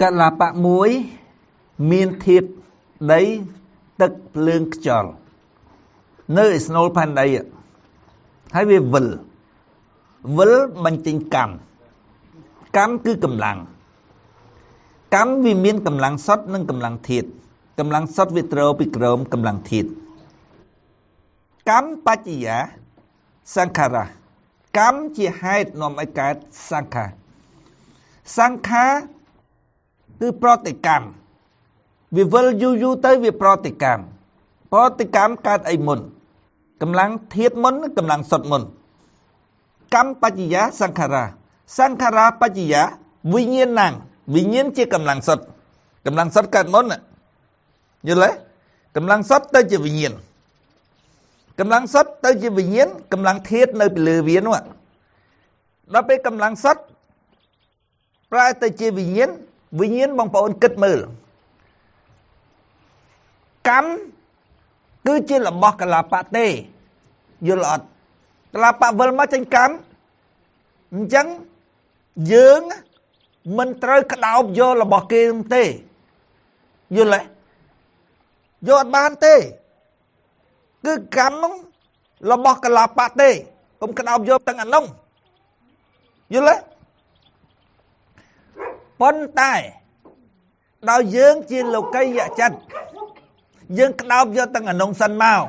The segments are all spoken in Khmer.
កលាបៈមួយមានធាតុដីទឹកភ្លើងខ្យល់នៅឯស្នូលផែនដីហើយវាវិលវិលបញ្ចេញកម្មកម្មគឺកម្លាំងកម្មវាមានកម្លាំងសុទ្ធនិងកម្លាំងធាតុកម្លាំងសុទ្ធវាត្រូវពីក្រោមកម្លាំងធាតុកម្មបច្ចយាសង្ខារៈកម្មជាហេតុនាំឲ្យកើតសង្ខារសង្ខារគឺប្រតិកម្មវាវិលយូរយូរទៅវាប្រតិកម្មប្រតិកម្មកើតអីមុនកម្លាំងធាតុមុនកម្លាំងសុទ្ធមុនកម្មបច្ចយាសង្ខារាសង្ខារាបច្ចយាវិញ្ញាណំវិញ្ញាណជាកម្លាំងសុទ្ធកម្លាំងសុទ្ធកើតមុនយល់ទេកម្លាំងសុទ្ធទៅជាវិញ្ញាណកម្លាំងសុទ្ធទៅជាវិញ្ញាណកម្លាំងធាតុនៅពីលើវានោះដល់ពេលកម្លាំងសុទ្ធប្រែទៅជាវិញ្ញាណវិញ្ញាណបងប្អូនគិតមើលកម្មគឺជារបស់កលាបៈទេយល់អត់កលាបៈវិលមកចេញកម្មអញ្ចឹងយើងមិនត្រូវក្តោបយករបស់គេទេយល់ទេយកអត់បានទេគឺកម្មនោះរបស់កលាបៈទេកុំក្តោបយកទាំងអានោះយល់ទេប៉ុន្តែដោយយើងជាលោកីយចិត្តយើងក្តោបយកទាំងអានោះសិនមក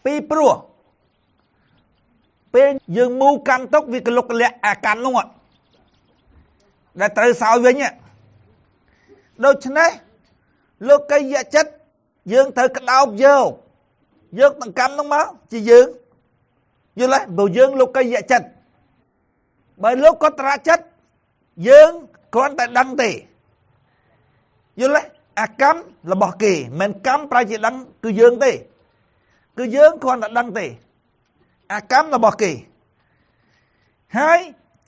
ពីព្រោះពេលយើងមូកម្មទុកវាកលុកកលាក់អាកម្មនោះដែលត្រូវសោយវិញដូច្នេះលោកីយចិត្តយើងត្រូវក្តោបយកយកទាំងកម្មនោះមកជាយើងយល់ទេបើយើងលោកីយចិត្តបើលោកកត្រចិត្តយើងគ្រាន់តែដឹងទេយល់ទេអាកម្មរបស់គេមិនកម្មប្រជាដឹងគឺយើងទេគឺយើងគ្រាន់តែដឹងទេអាកម្មរបស់គេហើយ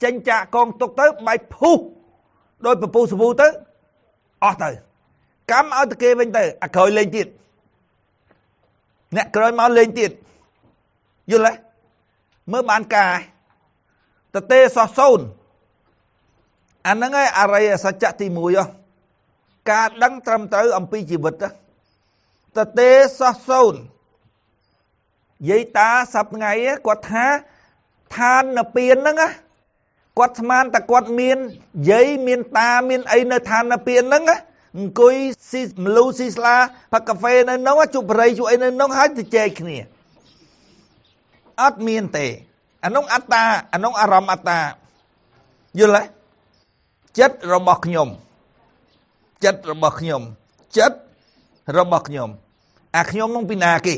ចេញចាកកងទុកទៅបែកភុះដោយពពុះសវូទៅអស់ទៅកម្មឲ្យទៅគេវិញទៅអាក្រោយលេងទៀតអ្នកក្រោយមកលេងទៀតយល់ទេមើលបានការតទេសោះសូន្យអាហ្នឹងឯងអរិយសច្ចៈទី1ហ៎ការដឹងត្រឹមត្រូវអំពីជីវិតតទេសោះសូន្យយាយតាសប្ថ្ងៃគាត់ថាឋានពៀនហ្នឹងគាត់ស្មានតែគាត់មានយាយមានតាមានអីនៅឋានពៀនហ្នឹងអង្គុយស៊ីម្លូស៊ីស្លាផឹកកាហ្វេនៅនោះជប់បរិយជប់អីនៅនោះហើយទៅចែកគ្នាអត់មានទេអានោះអត្តាអានោះអារម្មណ៍អត្តាយល់ទេចិត្តរបស់ខ្ញុំចិត្តរបស់ខ្ញុំចិត្តរបស់ខ្ញុំអាខ្ញុំនោះពីណាគេ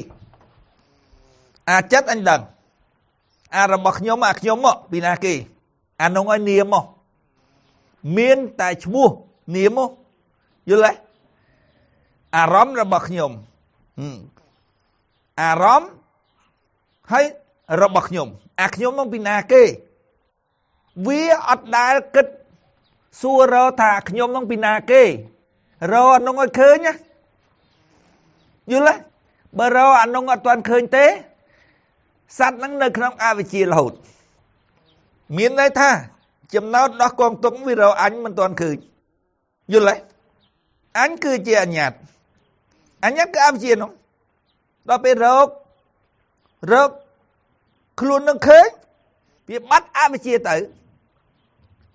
អាចិត្តអញដឹងអារបស់ខ្ញុំអាខ្ញុំមកពីណាគេអានោះឲ្យនាមមកមានតែឈ្មោះនាមមកយល់ទេអារម្មណ៍របស់ខ្ញុំអារម្មណ៍ហើយរបស់ខ្ញុំអាខ្ញុំនោះពីណាគេវាអត់ដែលគិតសួររកថាខ្ញុំនោះពីណាគេរកអានោះឲ្យឃើញណាយល់ទេបើរកអានោះអត់ទាន់ឃើញទេសត្វហ្នឹងនៅក្នុងអវិជ្ជារហូតមានន័យថាចំណោទដោះកងទុកវារកអញមិនទាន់ឃើញយល់ទេអញគឺជាអញ្ញាតអញ្ញាតគឺអវិជ្ជានោះដល់ពេលរករកខ្លួននឹងឃើញវាបាត់អវិជ្ជាទៅ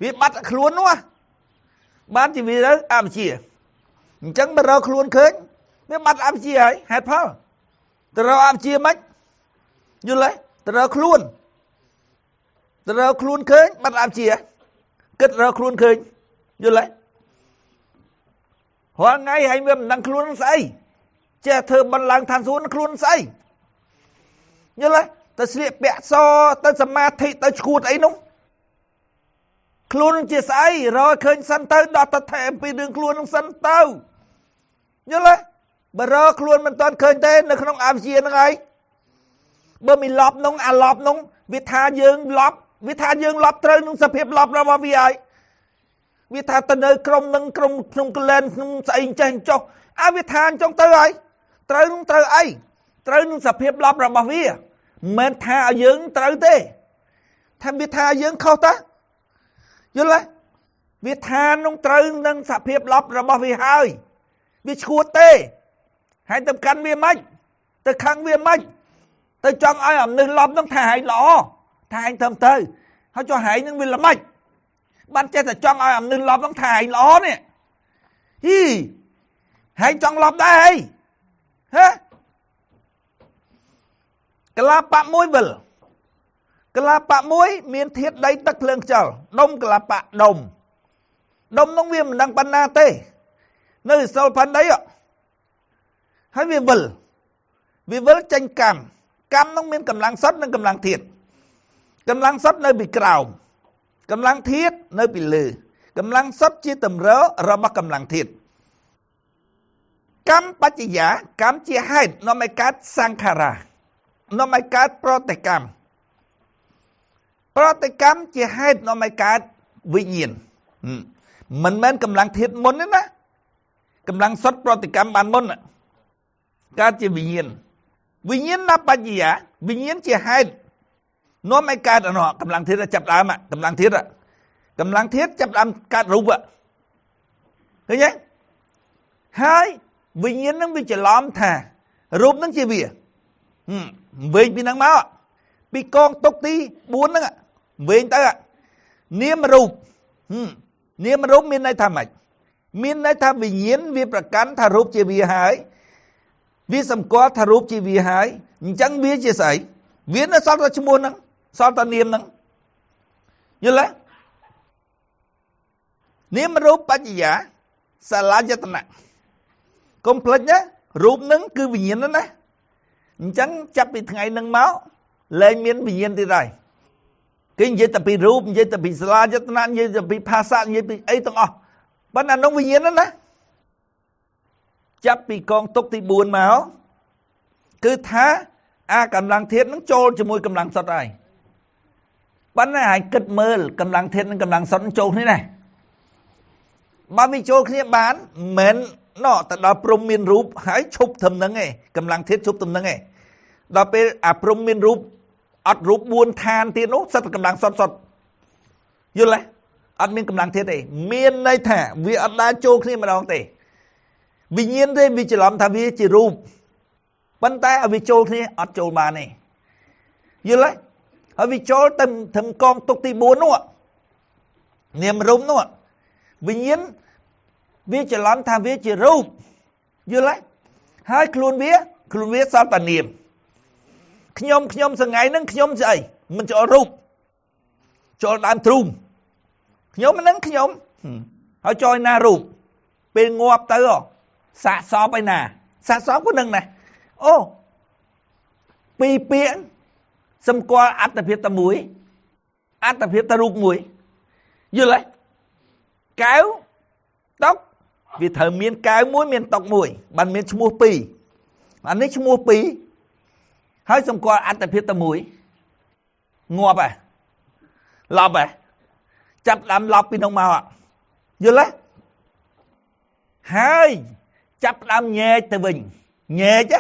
វាបាត់ខ្លួននោះបានជាវាទៅអវិជ្ជាអញ្ចឹងបើរកខ្លួនឃើញវាបាត់អវិជ្ជាហើយហេតុផលទៅរកអវិជ្ជាមិនយល់ទេទៅរកខ្លួនទៅរកខ្លួនឃើញបាត់អវិជ្ជាគិតរកខ្លួនឃើញយល់ទេរាល់ថ្ងៃហើយវាមិនដឹងខ្លួនស្អីចេះធ្វើបន្ឡើងឋានសួគ៌ខ្លួនស្អីយល់ទេទៅស្លៀកពាក់សទៅសមាធិទៅឈួតអីនោះខ្លួនជាស្អីរកឃើញសិនទៅដល់ទៅថែមពីរឿងខ្លួននឹងសិនទៅយល់ទេបើរកខ្លួនមិនទាន់ឃើញទេនៅក្នុងអវិជ្ជាហ្នឹងឯងបើមានលប់នោះអាលប់នោះវាថាយើងលប់វាថាយើងលប់ត្រូវនឹងសភាពលប់របស់វាហើយវាថាទៅនៅក្រុមនឹងក្រុមក្នុងកលែនក្នុងស្អីចេះចុះអាវាថាអញ្ចឹងទៅហើយត្រូវនឹងត្រូវអីត្រូវនឹងសភាពលប់របស់វាមិនមែនថាឲ្យយើងត្រូវទេថាវាថាយើងខុសតាយល់ទេ វាថានោះត្រូវនឹងសភាពលប់របស់វាហើយវាឈួតទេហើយទៅកាន់វាមិនទៅខឹងវាមិនទៅចង់ឲ្យអំនឹះលប់នឹងថាហែងល្អថាហែងត្រឹមត្រូវហើយចុះហែងនឹងវាល្មិចបានចេះតែចង់ឲ្យអំនឹះលប់នឹងថាហែងល្អនេះហ៊ីហែងចង់លប់ដែរហីហ៎កលាបៈមួយវិលកលាបៈមួយមានធាតុដីទឹកភ្លើងខ្យល់ដុំកលាបៈដុំដុំនោះវាមិនដឹងប៉ុណ្ណាទេនៅសិលផាន់ដីហើយវាវិលវាវិលចេញកម្មកម្មនោះមានកម្លាំងសុទ្ធនិងកម្លាំងធាតុកម្លាំងសុទ្ធនៅពីក្រោមកម្លាំងធាតុនៅពីលើកម្លាំងសុទ្ធជាតម្រូវរបស់កម្លាំងធាតុកម្មបច្ចយាកម្មជាហេតុនាំឲ្យកើតសង្ខារានាំឲ្យកើតប្រតិកម្មប្រតិកម្មជាហេតុនាំឲ្យកើតវិញ្ញាណមិនមែនកម្លាំងធាតុមុនទេណាកម្លាំងសុទ្ធប្រតិកម្មបានមុនកើតជាវិញ្ញាណវិញ្ញាណបច្ចយាវិញ្ញាណជាហេតុនាំឲ្យកើតអនុកម្លាំងធាតុចាប់ដើមកម្លាំងធាតុកម្លាំងធាតុចាប់ដើមកើតរូបឃើញទេហើយវិញ្ញាណនឹងវាច្រឡំថារូបនឹងជាវាវិញពីនឹងមកពីកងទុកទី4ហ្នឹងវិញទៅនាមរូបនាមរូបមានន័យថាម៉េចមានន័យថាវិញ្ញាណវាប្រកាន់ថារូបជាវាហើយវាសម្គាល់ថារូបជាវាហើយអញ្ចឹងវាជាស្អីវានៅសល់តែឈ្មោះហ្នឹងសល់តែនាមហ្នឹងយល់ទេនាមរូបបច្ចយាសាលាយតនៈកុំភ្លេចណារូបហ្នឹងគឺវិញ្ញាណណាអញ្ចឹងចាប់ពីថ្ងៃហ្នឹងមកលែងមានវិញ្ញាណទៀតហើយគេនិយាយតែពីរូបនិយាយតែពីសាលាយតនៈនិយាយតែពីភាសានិយាយពីអីទាំងអស់ប៉ុន្តែនោះវិញ្ញាណណាចាប់ពីកងទុកទី4មកគឺថាអាកម្លាំងធាតុនឹងចូលជាមួយកម្លាំងសុទ្ធហើយប៉ុន្តែឲ្យគិតមើលកម្លាំងធាតុនិងកម្លាំងសុទ្ធនឹងចូលគ្នាណាបើវាចូលគ្នាបានមិនណោទៅដល់ព្រំមានរូបហើយឈប់ត្រឹមហ្នឹងឯងកម្លាំងធាតុឈប់ត្រឹមហ្នឹងឯងដល់ពេលអាព្រំមានរូបអត់រូប4ឋានទៀតនោះសិតតែកម្លាំងសុទ្ធសុទ្ធយល់ទេអត់មានកម្លាំងធាតុទេមានន័យថាវាអត់ដែលចូលគ្នាម្ដងទេវិញ្ញាណទេវាច្រឡំថាវាជារូបប៉ុន្តែឲ្យវាចូលគ្នាអត់ចូលបានទេយល់ទេហើយវាចូលទៅត្រឹមកងទុកទី4នោះនាមរូបនោះវិញ្ញាណវាច្រឡំថាវាជារូបយល់ទេហើយខ្លួនវាសល់តែនាមខ្ញុំសងៃហ្នឹងខ្ញុំស្អីមិនចូលរូបចូលដើមទ្រូងខ្ញុំហ្នឹងខ្ញុំហើយចូលណារូបពេលងាប់ទៅសាកសពឯណាសាកសពក៏នឹងដែរអូពីរពាក្យសម្គាល់អត្តភាពតែមួយអត្តភាពតែរូបមួយយល់ទេកែវតុកវាត្រូវមានកែវមួយមានតុកមួយបានមានឈ្មោះពីរអានេះឈ្មោះពីរហើយសម្គាល់អត្តភាពតែមួយងាប់ហ៎ឡប់ហ៎ចាប់ដើមឡប់ពីនោះមកយល់ទេហើយចាប់ដើមញែកទៅវិញញែក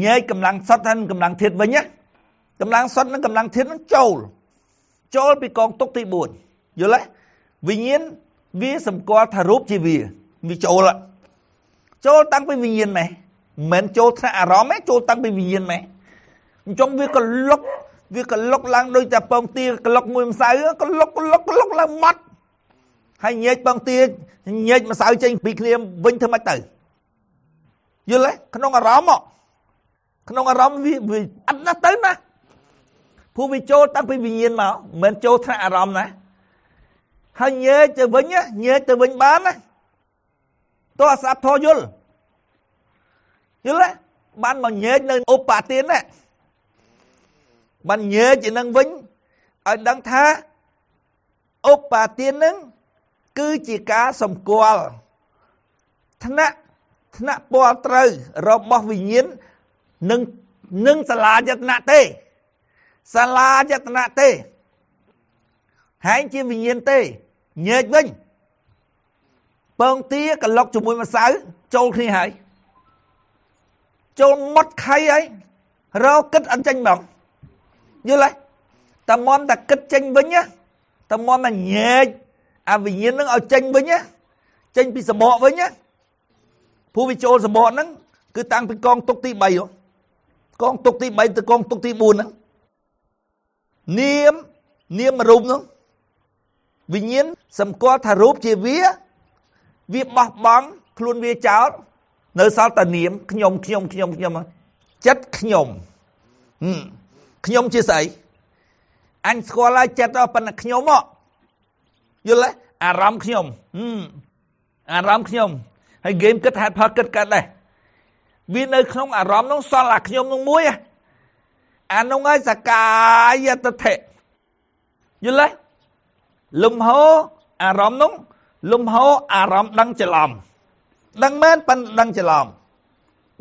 ញែកកម្លាំងសុទ្ធនិងកម្លាំងធាតុវិញណាកម្លាំងសុទ្ធនិងកម្លាំងធាតុនឹងចូលពីកងទុកទី4យល់ទេវិញ្ញាណវាសម្គាល់ថារូបជាវាវាចូលតាំងពីវិញ្ញាណម៉េះមិនមែនចូលថ្នាក់អារម្មណ៍ទេចូលតាំងពីវិញ្ញាណម៉េះអញ្ចឹងវាក៏លុកវាក៏លុកឡើងដូចតែពងទាក្លុកមួយម្សៅក៏លុកលុកលុកឡើងម៉ត់ហើយញែកពងទាញែកម្សៅចេញពីគ្នាវិញធ្វើម៉េចទៅយល់ទេក្នុងអារម្មណ៍ក្នុងអារម្មណ៍វាអត់ណាស់ទៅណាព្រោះវាចូលតាំងពីវិញ្ញាណមកមិនមែនចូលថ្នាក់អារម្មណ៍ណាហើយញែកទៅវិញញែកទៅវិញបានណាតោះស្ដាប់ធម៌យល់យល់ទេបានមកញែកនៅឧបទានណាបានញែកជានឹងវិញឲ្យដឹងថាឧបទាននឹងគឺជាការសម្គាល់ថ្នាក់ថ្នាក់ពណ៌ត្រូវរបស់វិញ្ញាណនឹងសាលាយតនៈទេសាលាយតនៈទេហែងជាវិញ្ញាណទេញែកវិញពងទាក្លុកជាមួយម្សៅចូលគ្នាហើយចូលមុតខៃហើយរកគិតអត់ចេញមកយល់ទេតែមុំតែគិតចេញវិញណាតែមុំតែញែក អាវិញ្ញាណនឹងឲ្យចេញវិញណាចេញពីសបកវិញណាព្រោះវាចូលសបកហ្នឹងគឺតាំងពីកងទុកទី3កងទុកទី3ទៅកងទុកទី4ហ្នឹងនាមរូបនោះវិញ្ញាណសម្គាល់ថារូបជាវាវាបោះបង់ខ្លួនវាចោលនៅសល់តែនាមខ្ញុំខ្ញុំខ្ញុំខ្ញុំចិត្តខ្ញុំខ្ញុំជាស្អីអញស្គាល់ហើយចិត្តដល់ប៉ុណ្ណាខ្ញុំហ៎យល់ទេអារម្មណ៍ខ្ញុំអារម្មណ៍ខ្ញុំហើយហ្គេមគិតហេតុផលគិតកើតដែរវានៅក្នុងអារម្មណ៍នោះសល់អាខ្ញុំនោះមួយអានោះហើយសកាយតថៈយល់ទេលំហអារម្មណ៍នោះលំហអារម្មណ៍ដឹងច្រឡំដឹងមែនប៉ុន្តែដឹងច្រឡំ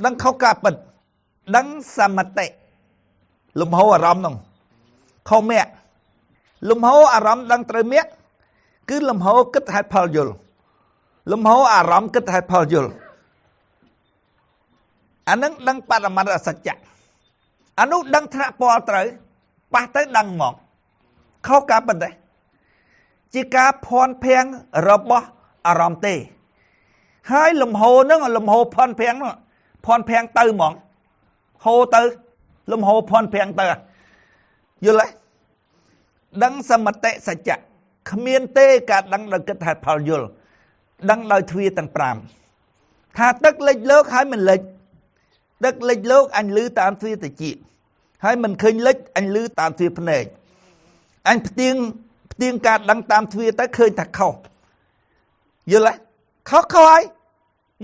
ដឹងខុសការពិតដឹងសមតិលំហអារម្មណ៍នោះខុសមគ្គលំហអារម្មណ៍ដឹងត្រូវមគ្គគឺលំហគិតហេតុផលយល់លំហអារម្មណ៍គិតហេតុផលយល់អានឹងដឹងបរមត្ថសច្ចៈអានោះដឹងថ្នាក់ពលត្រូវប៉ះទៅដឹងហ្មងខុសការពិតទេជាការភ័ន្តភាំងរបស់អារម្មណ៍ទេហើយលំហនឹងលំហភ័ន្តភាំងនោះភ័ន្តភាំងទៅហ្មងហូរទៅលំហភ័ន្តភាំងទៅយល់ទេដឹងសមតិសច្ចៈគ្មានទេការដឹងដោយគិតហេតុផលយល់ដឹងដោយទ្វាទាំង5ថាទឹកលិចលោកហើយមិនលិចទឹកលិចលោកអញលឺតាមទ្វាតិចហើយមិនឃើញលិចអញលឺតាមទ្វាភ្នែកអញផ្ទៀងការដឹងតាមទ្វាទៅឃើញថាខុសយល់ទេខុសខុសហើយ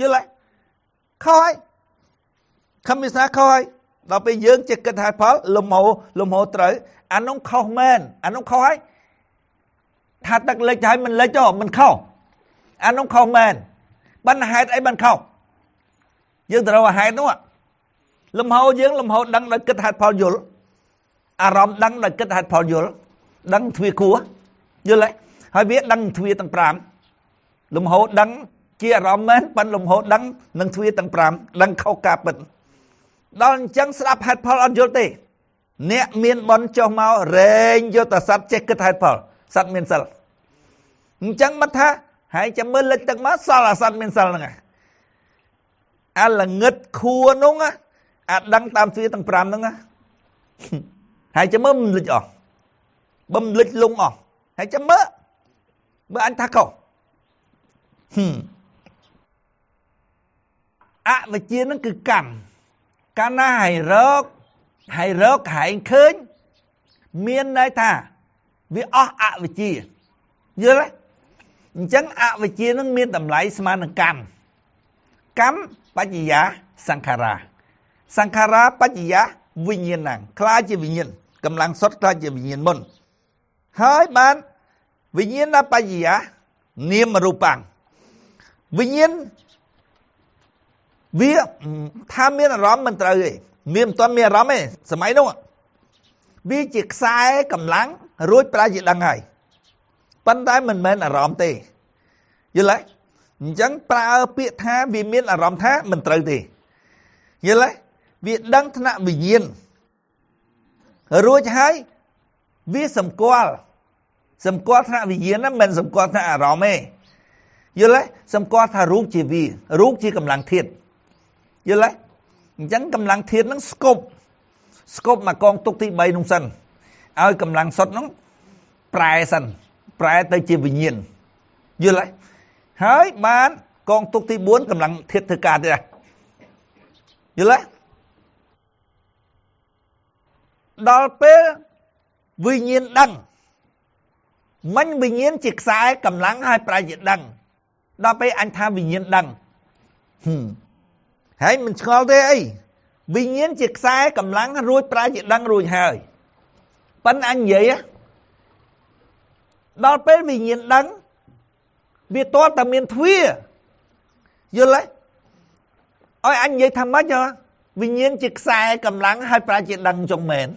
យល់ទេខុសហើយខំវិសាខុសហើយដល់ពេលយើងចេះគិតហេតុផលលំហត្រូវអានោះខុសមែនអានោះខុសហើយថាទឹកលិចហើយមិនលិចទេមិនខុសអានោះខុសមែនបានហេតុអីបានខុសយើងត្រូវហេតុនោះលំហយើងលំហដឹងដោយគិតហេតុផលយល់អារម្មណ៍ដឹងដោយគិតហេតុផលយល់ដឹងទ្វាគួរយល់ទេហើយវាដឹងទ្វាទាំង5លំហដឹងជាអារម្មណ៍មែនប៉ុន្តែលំហដឹងនឹងទ្វាទាំង5ដឹងខុសការពិតដល់អញ្ចឹងស្ដាប់ហេតុផលអត់យល់ទេអ្នកមានបនចុះមករែងយកតែសត្វចេះគិតហេតុផលសត្វមានសិលអញ្ចឹងមិនថាហើយចាំមើលលិចទឹកមកសល់អាសត្វមានសិលហ្នឹងអាល្ងឹតខួរនោះអាដឹងតាមទ្វាទាំង5ហ្នឹងហើយចាំមើលមិនលិចអស់បំលិចលងអស់ហើយចាំមើលមើលអញថាខុសអវិជ្ជាហ្នឹងគឺកម្មកាលណាឲ្យរកហើយរកហែងឃើញមានន័យថាវាអស់អវិជ្ជាយល់ទេអញ្ចឹងអវិជ្ជានឹងមានតម្លៃស្មើនឹងកម្មកម្មបច្ចយាសង្ខារាសង្ខារាបច្ចយាវិញ្ញាណក្លាយជាវិញ្ញាណកម្លាំងសុទ្ធក្លាយជាវិញ្ញាណមុនហើយបានវិញ្ញាណបច្ចយានាមរូបាំងវិញ្ញាណវាថាមានអារម្មណ៍មិនត្រូវទេមានមិនទាន់មានអារម្មណ៍ទេសម័យនោះវាជាខ្សែកម្លាំងរួចប្រាជាដឹងហើយប៉ុន្តែមិនមែនអារម្មណ៍ទេយល់ទេអញ្ចឹងប្រើពាក្យថាវាមានអារម្មណ៍ថាមិនត្រូវទេយល់ទេវាដឹងថ្នាក់វិញ្ញាណរួចហើយវាសម្គាល់ថ្នាក់វិញ្ញាណណាមិនសម្គាល់ថ្នាក់អារម្មណ៍ទេយល់ទេសម្គាល់ថារូបជាវារូបជាកម្លាំងធាតុយល់ទេអញ្ចឹងកម្លាំងធាតុហ្នឹងស្គប់មកកងទុកទី3នោះសិនឲ្យកម្លាំងសុទ្ធហ្នឹងប្រែសិនប្រែទៅជាវិញ្ញាណយល់ទេហើយបានកងទុកទី4កម្លាំងធាតុធ្វើការទៀតយល់ទេដល់ពេលវិញ្ញាណដឹងមិញវិញ្ញាណជាខ្សែកម្លាំងហើយប្រែជាដឹងដល់ពេលអញថាវិញ្ញាណដឹងហើយមិនឆ្ងល់ទេអីវិញ្ញាណជាខ្សែកម្លាំងរួចប្រែជាដឹងរួចហើយប៉ិនអញនិយាយដល់ពេលវិញ្ញាណដឹងវាទាល់តែមានទ្វាយល់ទេឲ្យអញនិយាយថាម៉េចហ៎វិញ្ញាណជាខ្សែកម្លាំងហើយប្រែជាដឹងចុងមែន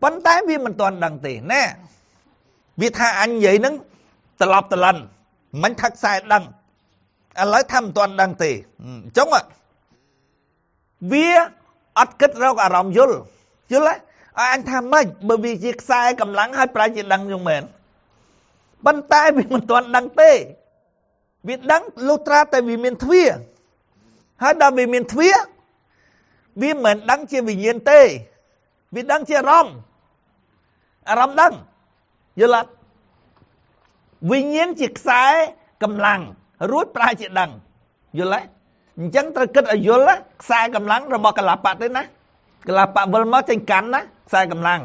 ប៉ុន្តែវាមិនទាន់ដឹងទេណែវាថាអញនិយាយហ្នឹងត្រឡប់ត្រលិនមិនថាខ្សែដឹងឥឡូវថាមិនទាន់ដឹងទេអញ្ចឹងវាអត់គិតរកអារម្មណ៍យល់យល់ទេឲ្យអញថាម៉េចបើវាជាខ្សែកម្លាំងហើយប្រែជាដឹងចុងមែន ប៉ុន្តែវាមិនទាន់ដឹងទេវាដឹងលុះត្រាតែវាមានទ្វាហើយដល់វាមានទ្វាវាមិនដឹងជាវិញ្ញាណទេវាដឹងជាអារម្មណ៍អារម្មណ៍ដឹងយល់អត់វិញ្ញាណជាខ្សែកម្លាំងរួចប្រែជាដឹងយល់ទេអញ្ចឹងត្រូវគិតឲ្យយល់ខ្សែកម្លាំងរបស់កលាបៈទេណាកលាបៈវិលមកចេញកាន់ណាខ្សែកម្លាំង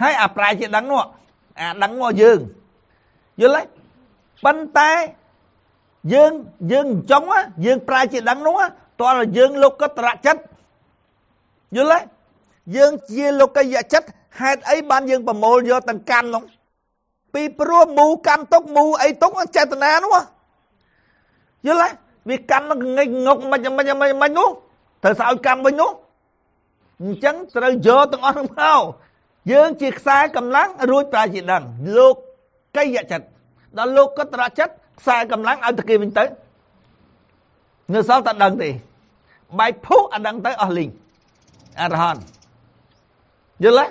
ហើយអាប្រែជាដឹងនោះអាដឹងមកយើងយល់ទេប៉ុន្តែយើងអញ្ចឹងយើងប្រែជាដឹងនោះតើយើងលោកកតរចិត្តយល់ទេយើងជាលោកយៈចិត្តហេតុអីបានយើងប្រមូលយកទាំងកម្មនោះពីព្រោះមូកម្មទុកមូអីទុកចេតនានោះយល់ទេវាកម្មនឹងងងុកមិនមិនមិនមិននោះត្រូវសោយកម្មវិញនោះអញ្ចឹងត្រូវយកទាំងអស់នោះមកយើងជាខ្សែកម្លាំងរួចប្រែជាដឹងលោកកយៈចិត្តដល់លោកកតរចិត្តខ្សែកម្លាំងឲ្យទៅគេវិញទៅនៅសល់តែដឹងទេបែកភុអាដឹងទៅអស់លីងអរហន្តយល់ទេ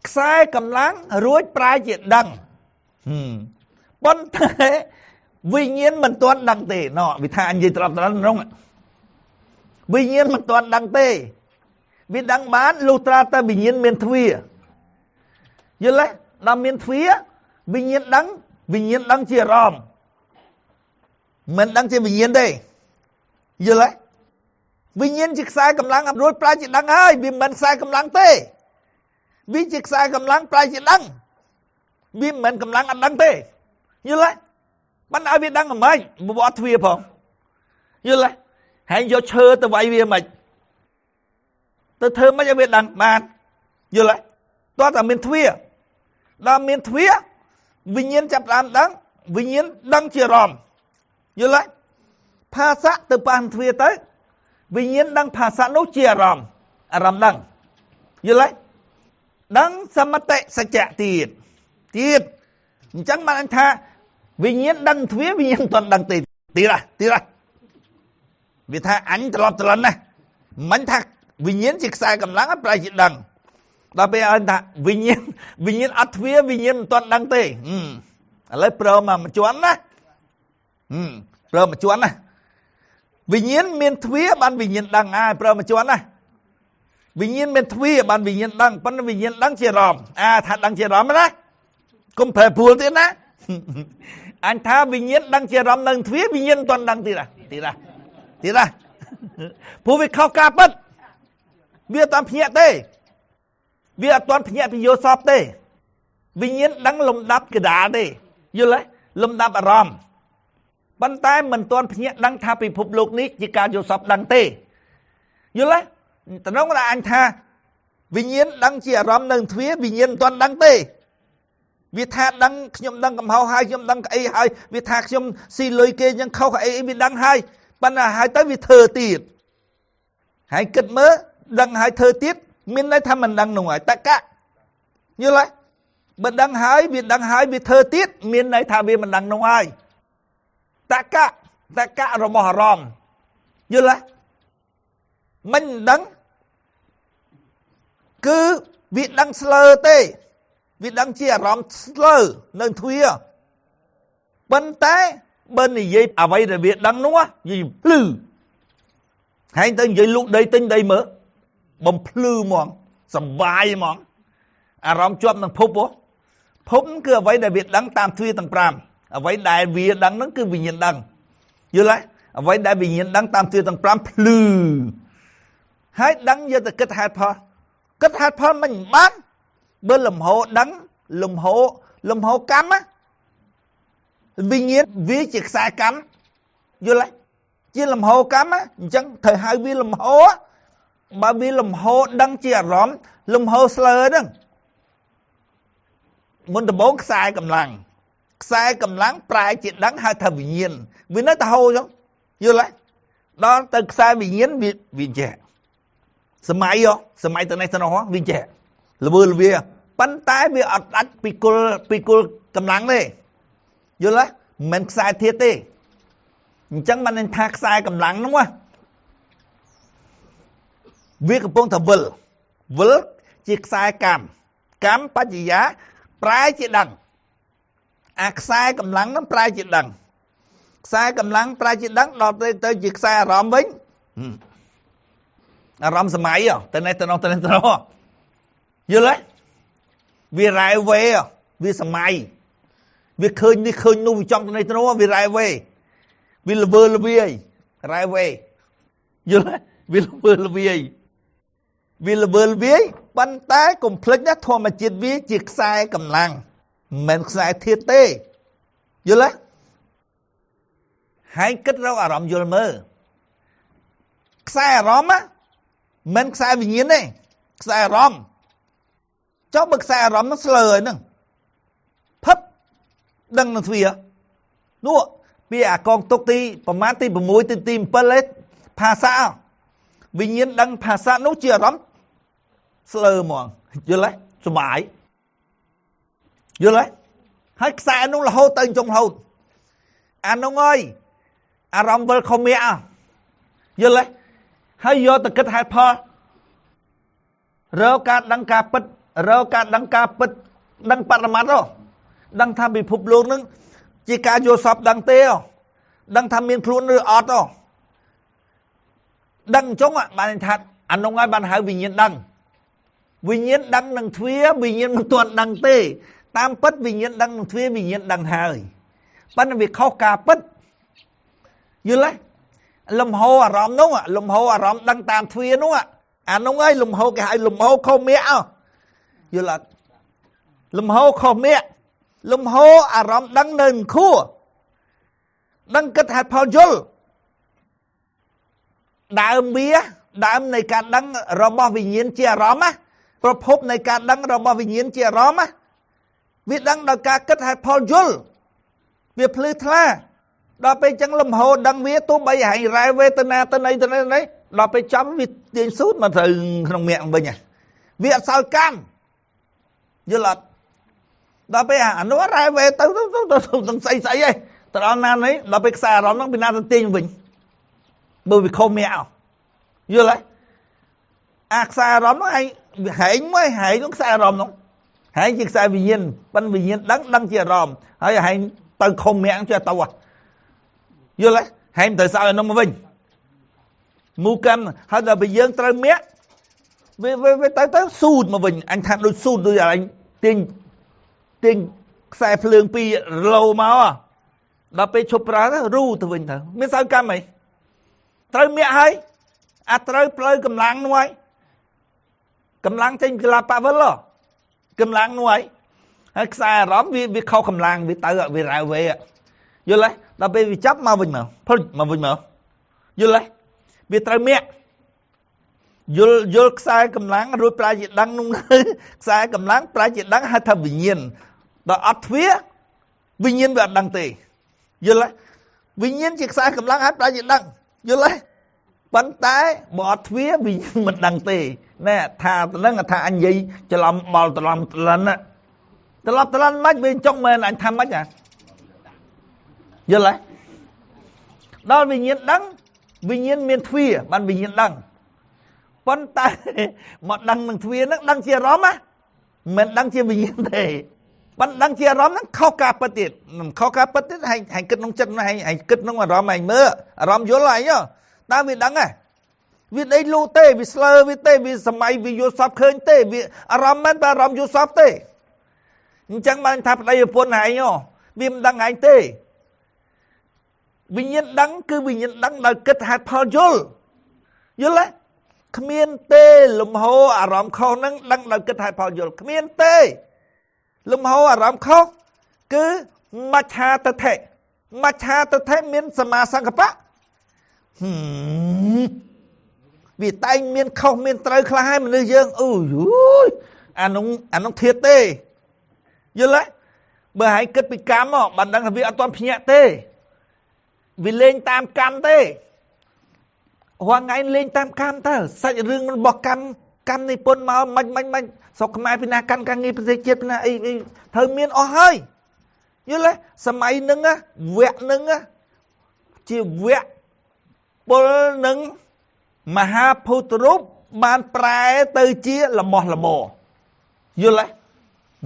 ខ្សែកម្លាំងរួចប្រែជាដឹងប៉ុន្តែវិញ្ញាណមិនទាន់ដឹងទេណោះវាថាអញនិយាយត្រប់ត្រង់នោះវិញ្ញាណមិនទាន់ដឹងទេវាដឹងបានលុះត្រាតែវិញ្ញាណមានទ្វាយល់ទេដល់មានទ្វាវិញ្ញាណដឹងវិញ្ញាណដឹងជាអារម្មណ៍មិនដឹងជាវិញ្ញាណទេយល់ទេវិញ្ញាណជាខ្សែកម្លាំងរួចប្រែជាដឹងហើយវាមិនខ្សែកម្លាំងទេវាជាខ្សែកម្លាំងប្រែជាដឹងវាមិនមែនកម្លាំងអត់ដឹងទេយល់ទេបានឲ្យវាដឹងហ្មងបើអត់ទ្វាផងយល់ទេហើយយកឈើទៅវាយវាមិនទៅធ្វើមិនឲ្យវាដឹងបានយល់ទេតោះតែមានទ្វាដល់មានទ្វាវិញ្ញាណចាប់ដើមដឹងវិញ្ញាណដឹងជាអារម្មណ៍យល់ទេភាសាទៅប៉ះទ្វាទៅវិញ្ញាណដឹងភាសានោះជាអារម្មណ៍អារម្មណ៍ដឹងយល់ទេដឹងសមតិសច្ចៈទៀតទៀតអញ្ចឹងបានអញថាវិញ្ញាណដឹងទ្វាវិញ្ញាណមិនទាន់ដឹងទេទៀតហ៎ទៀតហ៎វាថាអញត្រឡប់ត្រឡន់ណាមិនថាវិញ្ញាណជាខ្សែកម្លាំងប្រែជាដឹងដល់ពេលឲ្យថាវិញ្ញាណអត់ទ្វាវិញ្ញាណមិនទាន់ដឹងទេឥឡូវព្រមមកជាន់ណាព្រមមកជាន់ណាវិញ្ញាណមានទ្វាបានវិញ្ញាណដឹងហើយព្រមមកជាន់ណាវិញ្ញាណមានទ្វាបានវិញ្ញាណដឹងប៉ុន្តែវិញ្ញាណដឹងជាអារម្មណ៍អាថាដឹងជាអារម្មណ៍ណាកុំប្រែប្រួលទៀតណាអញថាវិញ្ញាណដឹងជាអារម្មណ៍នឹងទ្វាវិញ្ញាណមិនទាន់ដឹងទៀតទៀតទៀតព្រោះវាខុសការពិតវាអត់ទាន់ភ្ញាក់ទេវាអត់ទាន់ភ្ញាក់ពីយោសពទេវិញ្ញាណដឹងលំដាប់កដាលទេយល់ទេលំដាប់អារម្មណ៍ប៉ុន្តែមិនទាន់ភ្ញាក់ដឹងថាពិភពលោកនេះជាការយោសពដឹងទេយល់ទេតំណងថាអញថាវិញ្ញាណដឹងជាអារម្មណ៍នឹងទ្វាវិញ្ញាណមិនទាន់ដឹងទេវាថាដឹងខ្ញុំដឹងកំហុសហើយខ្ញុំដឹងអីហើយវាថាខ្ញុំស៊ីលុយគេអញ្ចឹងខុសអីវាដឹងហើយប៉ុន្តែហើយទៅវាធ្វើទៀតហើយគិតមើលដឹងហើយធ្វើទៀតមានន័យថាមិនដឹងនោះហើយតកៈយល់ទេបើដឹងហើយវាដឹងហើយវាធ្វើទៀតមានន័យថាវាមិនដឹងនោះហើយតកៈតកៈរបស់អារម្មណ៍យល់ទេមិនដឹងគឺវាដឹងស្លើទេវាដឹងជាអារម្មណ៍ស្លើនឹងទ្វាប៉ុន្តែបើនិយាយអ្វីដែលវាដឹងនោះនិយាយភ្លឺហើយទៅនិយាយលូកដីទិញដីមើលបំភ្លឺហ្មងសបាយហ្មងអារម្មណ៍ជាប់នឹងភពភពគឺអ្វីដែលវាដឹងតាមទ្វាទាំង5អ្វីដែលវាដឹងហ្នឹងគឺវិញ្ញាណដឹងយល់ទេអ្វីដែលវិញ្ញាណដឹងតាមទ្វាទាំង5ភ្លឺហើយដឹងយកទៅគិតហេតុផលគិតហេតុផលមិនបានបើលំហដឹងលំហកម្មវិញ្ញាណវាជាខ្សែកម្មយល់ទេជាលំហកម្មអញ្ចឹងត្រូវហៅវាលំហបើវាលំហដឹងជាអារម្មណ៍លំហស្លើហ្នឹងមុនដំបូងខ្សែកម្លាំងខ្សែកម្លាំងប្រែជាដឹងហៅថាវិញ្ញាណវានៅតែហូរចឹងយល់ទេដល់ទៅខ្សែវិញ្ញាណវាចេះសម័យសម័យទៅនេះទៅនោះវាចេះល្វើល្វាប៉ុន្តែវាអត់ដាច់ពីគុលកម្លាំងទេយល់ទេមិនខ្សែធាតុទេអញ្ចឹងបានន័យថាខ្សែកម្លាំងនោះវាកំពុងតែវិលជាខ្សែកម្មកម្មបច្ចយា ប្រែជាដឹងអាខ្សែកម្លាំងហ្នឹងប្រែជាដឹងខ្សែកម្លាំងប្រែជាដឹងដល់ទៅជាខ្សែអារម្មណ៍វិញអារម្មណ៍សម័យទៅនេះទៅនោះទៅនេះទៅនោះយល់ទេវារ៉ែវេវាសម័យវាឃើញនេះឃើញនោះវាចង់ទៅនេះទៅនោះវារ៉ែវេវាល្វើល្វាយរ៉ែវេយល់ទេវាល្វើល្វាយវាល្វើល្វាយប៉ុន្តែកុំភ្លេចណាធម្មជាតិវាជាខ្សែកម្លាំងមិនមែនខ្សែធាតុទេយល់ទេហើយគិតរកអារម្មណ៍យល់មើលខ្សែអារម្មណ៍មិនខ្សែវិញ្ញាណទេខ្សែអារម្មណ៍ចុះបើខ្សែអារម្មណ៍ហ្នឹងស្លើហើយហ្នឹងផឹបដឹងនឹងទ្វានោះពីអាកងទុកទីប្រមាណទី6ទី7ឯងភាសាវិញ្ញាណដឹងភាសានោះជាអារម្មណ៍ស្លើហ្មងយល់ទេសុបាយយល់ទេហើយខ្សែនោះរហូតទៅចុងរហូតអានោះអើយអារម្មណ៍វិលខុមៈយល់ទេហើយយកទៅគិតហេតុផលរកការដឹងការពិតរកការដឹងការពិតដឹងបរមត្តដឹងថាពិភពលោកនឹងជាការយល់សពដឹងទេដឹងថាមានខ្លួនឬអត់ដឹងអញ្ចឹងបានថាអានោះហើយបានហៅវិញ្ញាណដឹងវិញ្ញាណដឹងនឹងទ្វាវិញ្ញាណមិនទាន់ដឹងទេតាមពិតវិញ្ញាណដឹងនឹងទ្វាវិញ្ញាណដឹងហើយប៉ុន្តែវាខុសការពិតយល់ទេលំហអារម្មណ៍នោះលំហអារម្មណ៍ដឹងតាមទ្វានោះអានោះហើយលំហគេហៅលំហខុសមៈយល់អត់លំហខុសមៈលំហអារម្មណ៍ដឹងនៅខួរដឹងគិតហេតុផលយល់ដើមវាដើមនៃការដឹងរបស់វិញ្ញាណជាអារម្មណ៍ណាប្រភពនៃការដឹងរបស់វិញ្ញាណជាអារម្មណ៍ណាវាដឹងដោយការគិតហេតុផលយល់វាភ្លឺថ្លាដល់ពេលចឹងលំហដឹងវាទោះបីហែងរ៉ែវេទនាទៅណីទៅណីដល់ពេលចំវាទាញស៊ូតមកត្រូវក្នុងមគ្គវិញវាអត់សល់កម្មយល់អត់ដល់ពេលអានោះរ៉ែវេទៅទៅទៅស្អីស្អីឯងទៅដល់ណានេះដល់ពេលខ្សែអារម្មណ៍ហ្នឹងពីណាទៅទាញវិញបើវាខុសមគ្គយល់ទេអាខ្សែអារម្មណ៍ហ្នឹងឯងហែងមួយហែងនោះខ្សែអារម្មណ៍ហ្នឹងហែងជាខ្សែវិញ្ញាណប៉ិនវិញ្ញាណដឹងដឹងជាអារម្មណ៍ហើយហែងទៅខុសមគ្គចេះទៅយល់ទេហែងត្រូវសោយអានោះមកវិញមូកម្មហើយដល់ពេលយើងត្រូវមគ្គវាទៅស៊ូតមកវិញអញថាដូចស៊ូតដូចអញទាញទាញខ្សែភ្លើងពីរឡូមកដល់ពេលឈប់ប្រើទៅរូទៅវិញទៅមានសោយកម្មអីត្រូវមគ្គហើយអាត្រូវផ្លូវកម្លាំងនោះហើយកម្លាំងចេញកលាបវិលកម្លាំងនោះហើយហើយខ្សែអារម្មណ៍វាខុសកម្លាំងវាទៅវារ៉ែវេយល់ទេដល់ពេលវាចាប់មកវិញមកភុចមកវិញមកយល់ទេវាត្រូវមគ្គយល់យល់ខ្សែកម្លាំងរួចប្រែជាដឹងនោះខ្សែកម្លាំងប្រែជាដឹងហៅថាវិញ្ញាណដល់អត់ទ្វាវិញ្ញាណវាអត់ដឹងទេយល់ទេវិញ្ញាណជាខ្សែកម្លាំងហើយប្រែជាដឹងយល់ទេប៉ុន្តែបើអត់ទ្វាវិញ្ញាណមិនដឹងទេណែថានឹងថាអញនិយាយច្រឡំបល់ត្រឡំត្រលិនត្រឡប់ត្រលិនមិនវាចង់មែនអញថាម៉េចអាយល់ទេដល់វិញ្ញាណដឹងវិញ្ញាណមានទ្វាបានវិញ្ញាណដឹងប៉ុន្តែមកដឹងនឹងទ្វាហ្នឹងដឹងជាអារម្មណ៍ណាមិនដឹងជាវិញ្ញាណទេប៉ុន្តែដឹងជាអារម្មណ៍ហ្នឹងខុសការពិតទៀតខុសការពិតទៀតហែងគិតក្នុងចិត្តហែងគិតក្នុងអារម្មណ៍ហែងមើលអារម្មណ៍យល់ហែងតើវាដឹងហ៎វាដេកលូទេវាស្លើវាទេវាសម័យវាយល់សពឃើញទេវាអារម្មណ៍មិនបើអារម្មណ៍យល់សពទេអញ្ចឹងបានថាប្តីប្រពន្ធហែងវាមិនដឹងហែងទេវិញ្ញាណដឹងគឺវិញ្ញាណដឹងដោយគិតហេតុផលយល់យល់ទេគ្មានទេលំហអារម្មណ៍ខុសហ្នឹងដឹងដោយគិតហេតុផលយល់គ្មានទេលំហអារម្មណ៍ខុសគឺមច្ឆាទិដ្ឋិមច្ឆាទិដ្ឋិមានសមាសង្កបៈវាតែងមានខុសមានត្រូវខ្លះហើយមនុស្សយើងអូយអានោះធៀបទេយល់ទេបើហែងគិតពីកម្មបានដឹងថាវាអត់ទាន់ភ្ញាក់ទេវាលេងតាមកម្មទេរាល់ថ្ងៃលេងតាមកម្មតើសាច់រឿងរបស់កម្មកម្មនិពន្ធមកមិនមិនមិនស្រុកខ្មែរពីណាកាន់ការងារប្រទេសជាតិពីណាអីត្រូវមានអស់ហើយយល់ទេសម័យហ្នឹងវគ្គហ្នឹងជាវគ្គពលនឹងមហាភូតរូបបានប្រែទៅជារបស់របរយល់ទេ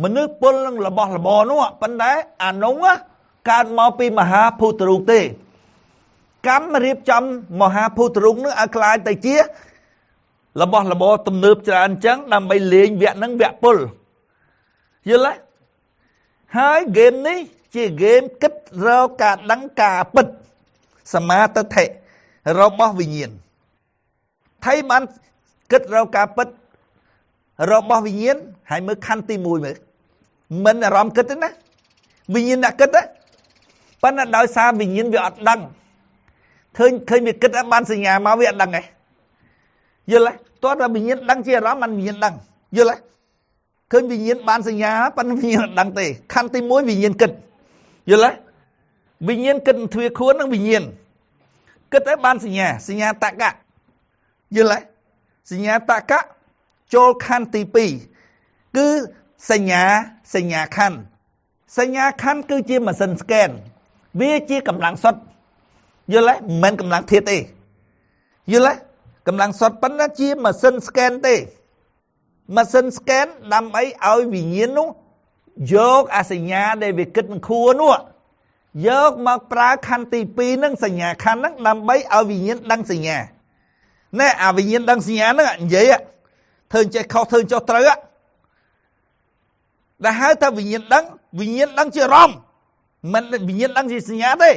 មនុស្សពុលនឹងរបស់របរនោះប៉ុន្តែអានោះកើតមកពីមហាភូតរូបទេកម្មរៀបចំមហាភូតរូបនឹងឲ្យក្លាយទៅជារបស់របរទំនើបច្រើនអញ្ចឹងដើម្បីលេងវគ្គនឹងវគ្គពុលយល់ទេហើយហ្គេមនេះជាហ្គេមគិតរកការដឹងការពិតសមាទិដ្ឋិរបស់វិញ្ញាណថៃបានគិតរកការពិតរបស់វិញ្ញាណហើយមើលខណ្ឌទី1មើលមិនអារម្មណ៍គិតទេណាវិញ្ញាណអ្នកគិតណាប៉ុន្តែដោយសារវិញ្ញាណវាអត់ដឹងឃើញវាគិតបានសញ្ញាមកវាអត់ដឹងទេយល់ទេតោះតែវិញ្ញាណដឹងជាអារម្មណ៍បានវិញ្ញាណដឹងយល់ទេឃើញវិញ្ញាណបានសញ្ញាប៉ុន្តែវិញ្ញាណអត់ដឹងទេខណ្ឌទី1វិញ្ញាណគិតយល់ទេវិញ្ញាណគិតទ្វាខួននឹងវិញ្ញាណគិតឲ្យបានសញ្ញាសញ្ញាតកៈយល់ទេសញ្ញាតកៈចូលខណ្ឌទី2គឺសញ្ញាសញ្ញាខណ្ឌសញ្ញាខណ្ឌគឺជាម៉ាស៊ីនស្កេនវាជាកម្លាំងសុទ្ធយល់ទេមិនមែនកម្លាំងធាតុទេយល់ទេកម្លាំងសុទ្ធប៉ុន្តែជាម៉ាស៊ីនស្កេនទេម៉ាស៊ីនស្កេនដើម្បីឲ្យវិញ្ញាណនោះយកអាសញ្ញាដែលវាគិតនឹងខួរនោះយកមកប្រើខណ្ឌទី2នឹងសញ្ញាខណ្ឌហ្នឹងដើម្បីឲ្យវិញ្ញាណដឹងសញ្ញាណែអាវិញ្ញាណដឹងសញ្ញាហ្នឹងនិយាយធ្វើចេះខុសធ្វើចុះត្រូវដែលហៅថាវិញ្ញាណដឹងវិញ្ញាណដឹងជាអារម្មណ៍មិនវិញ្ញាណដឹងជាសញ្ញាទេ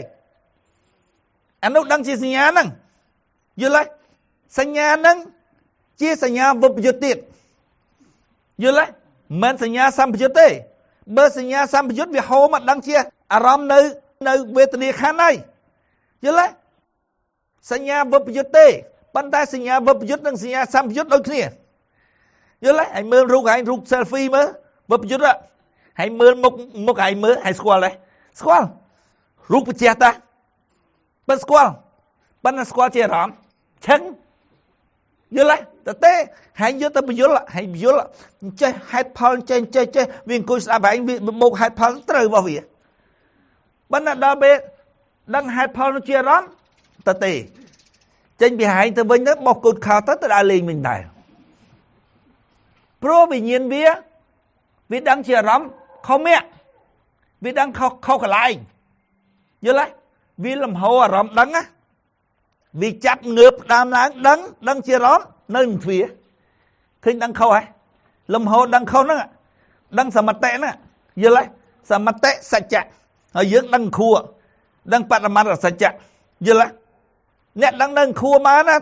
អានោះដឹងជាសញ្ញាហ្នឹងយល់ទេសញ្ញាហ្នឹងជាសញ្ញាវិបយុទ្ធទៀតយល់ទេមិនសញ្ញាសម្បយុទ្ធទេបើសញ្ញាសម្បយុទ្ធវាហូរមកដឹងជាអារម្មណ៍នៅវេទនាខណ្ឌហើយយល់ទេសញ្ញាវិបយុទ្ធទេប៉ុន្តែសញ្ញាវិបយុទ្ធនិងសញ្ញាសម្បយុទ្ធដូចគ្នាយល់ទេហើយមើលរូបឯងរូប selfie មើលវិបយុទ្ធហើយមើលមុខឯងមើលហើយស្គាល់ទេស្គាល់រូបបច្ចេកតាបើស្គាល់ប៉ុន្តែស្គាល់ជាអារម្មណ៍ឆឹងយល់ទេទេហើយយកទៅបញ្យល់ហើយបញ្យល់ចេះហេតុផលចេះចេះចេះវាអង្គុយស្ដាប់ឯងវាបូកហេតុផលត្រូវរបស់វាប៉ុន្តែដល់ពេលដឹងហេតុផលនោះជាអារម្មណ៍ទៅទេចេញពីហែងទៅវិញទៅបោះកូនខោទៅដើរលេងវិញដែរព្រោះវិញ្ញាណវាដឹងជាអារម្មណ៍ខុសមគ្គវាដឹងខុសកន្លែងយល់ទេវាលំហអារម្មណ៍ដឹងណាវាចាប់ងើបដើមឡើងដឹងជាអារម្មណ៍នៅនឹងទ្វាឃើញដឹងខុសហ៎លំហដឹងខុសហ្នឹងដឹងសមតិហ្នឹងយល់ទេសមតិសច្ចៈហើយយើងដឹងខួរដឹងបរមត្ថសច្ចៈយល់ទេអ្នកដឹងនឹងខួរមកណា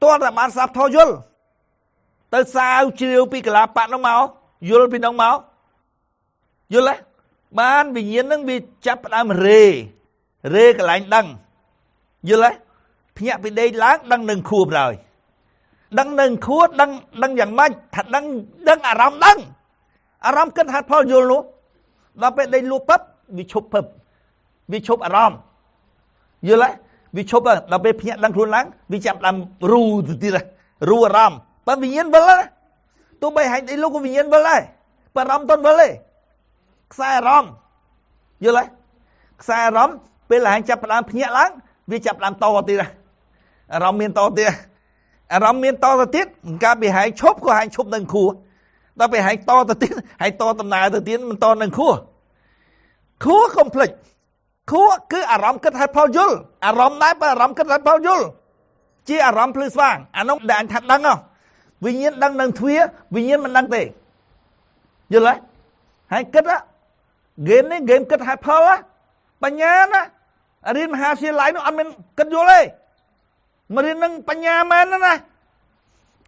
ទាល់តែបានស្ដាប់ធម៌យល់ទៅសាវជ្រាវពីកលាបៈនោះមកយល់ពីនោះមកយល់ទេបានវិញ្ញាណនឹងវាចាប់ផ្ដើមរេកន្លែងដឹងយល់ទេភ្ញាក់ពីដេកឡើងដឹងនឹងខួរបណ្ដោយដឹងនឹងខួរដឹងយ៉ាងម៉េចថាដឹងអារម្មណ៍ដឹងអារម្មណ៍គិតហេតុផលយល់នោះដល់ពេលដេកលក់ពឹបវាឈប់ពឹបវាឈប់អារម្មណ៍យល់ទេវាឈប់ដល់ពេលភ្ញាក់ដឹងខ្លួនឡើងវាចាប់ដើមរូទៅទៀតរូអារម្មណ៍បើវិញ្ញាណវិលណាទោះបីហែងដេកលក់ក៏វិញ្ញាណវិលដែរបើអារម្មណ៍តន់វិលទេខ្សែអារម្មណ៍យល់ទេខ្សែអារម្មណ៍ពេលហែងចាប់ផ្ដើមភ្ញាក់ឡើងវាចាប់ផ្ដើមតទៀតអារម្មណ៍មានតទៀតអារម្មណ៍មានតទៅទៀតកាលពីហែងឈប់ក៏ហែងឈប់នឹងខួរដល់ពេលហែងតទៅទៀតហែងតដំណើរទៅទៀតមិនតនឹងខួរខួរកុំភ្លេចខួរគឺអារម្មណ៍គិតហេតុផលយល់អារម្មណ៍ដែរបើអារម្មណ៍គិតហេតុផលយល់ជាអារម្មណ៍ភ្លឺស្វាងអានោះដែលអញថាដឹងហ៎វិញ្ញាណដឹងនឹងទ្វាវិញ្ញាណមិនដឹងទេយល់ទេហើយគិតហ្គេមនេះហ្គេមគិតហេតុផលបញ្ញាណារៀនមហាវិទ្យាល័យនោះអត់មានគិតយល់ទេមករៀននឹងបញ្ញាមែនណា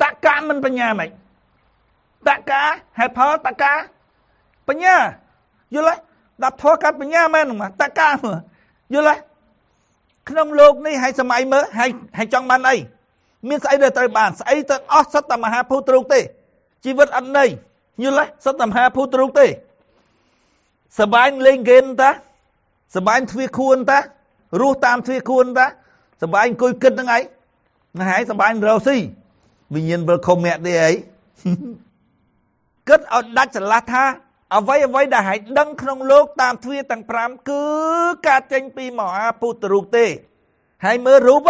តកៈមិនបញ្ញាមិនតកៈហេតុផលតកៈបញ្ញាយល់ទេដល់ធម៌កាត់បញ្ញាមែនតកៈយល់ទេក្នុងលោកនេះហើយសម័យមើលហើយចង់បានអីមានស្អីដែលត្រូវបានស្អីទៅអស់សិតតែមហាភូតរូបទេជីវិតអត់ន័យយល់ទេសិតតែមហាភូតរូបទេសបាយលេងហ្គេមតាសបាយទ្វាខួនតារស់តាមទ្វាខួនតាសបាយអង្គុយគិតហ្នឹងឯងហើយសបាយរកស៊ីវិញ្ញាណវិលខុំមគ្គទេអីគិតឲ្យដាច់ស្រឡះថាអ្វីដែលហែងដឹងក្នុងលោកតាមទ្វាទាំង5គឺការចេញពីមហាពុទ្ធរូបទេហើយមើលរូប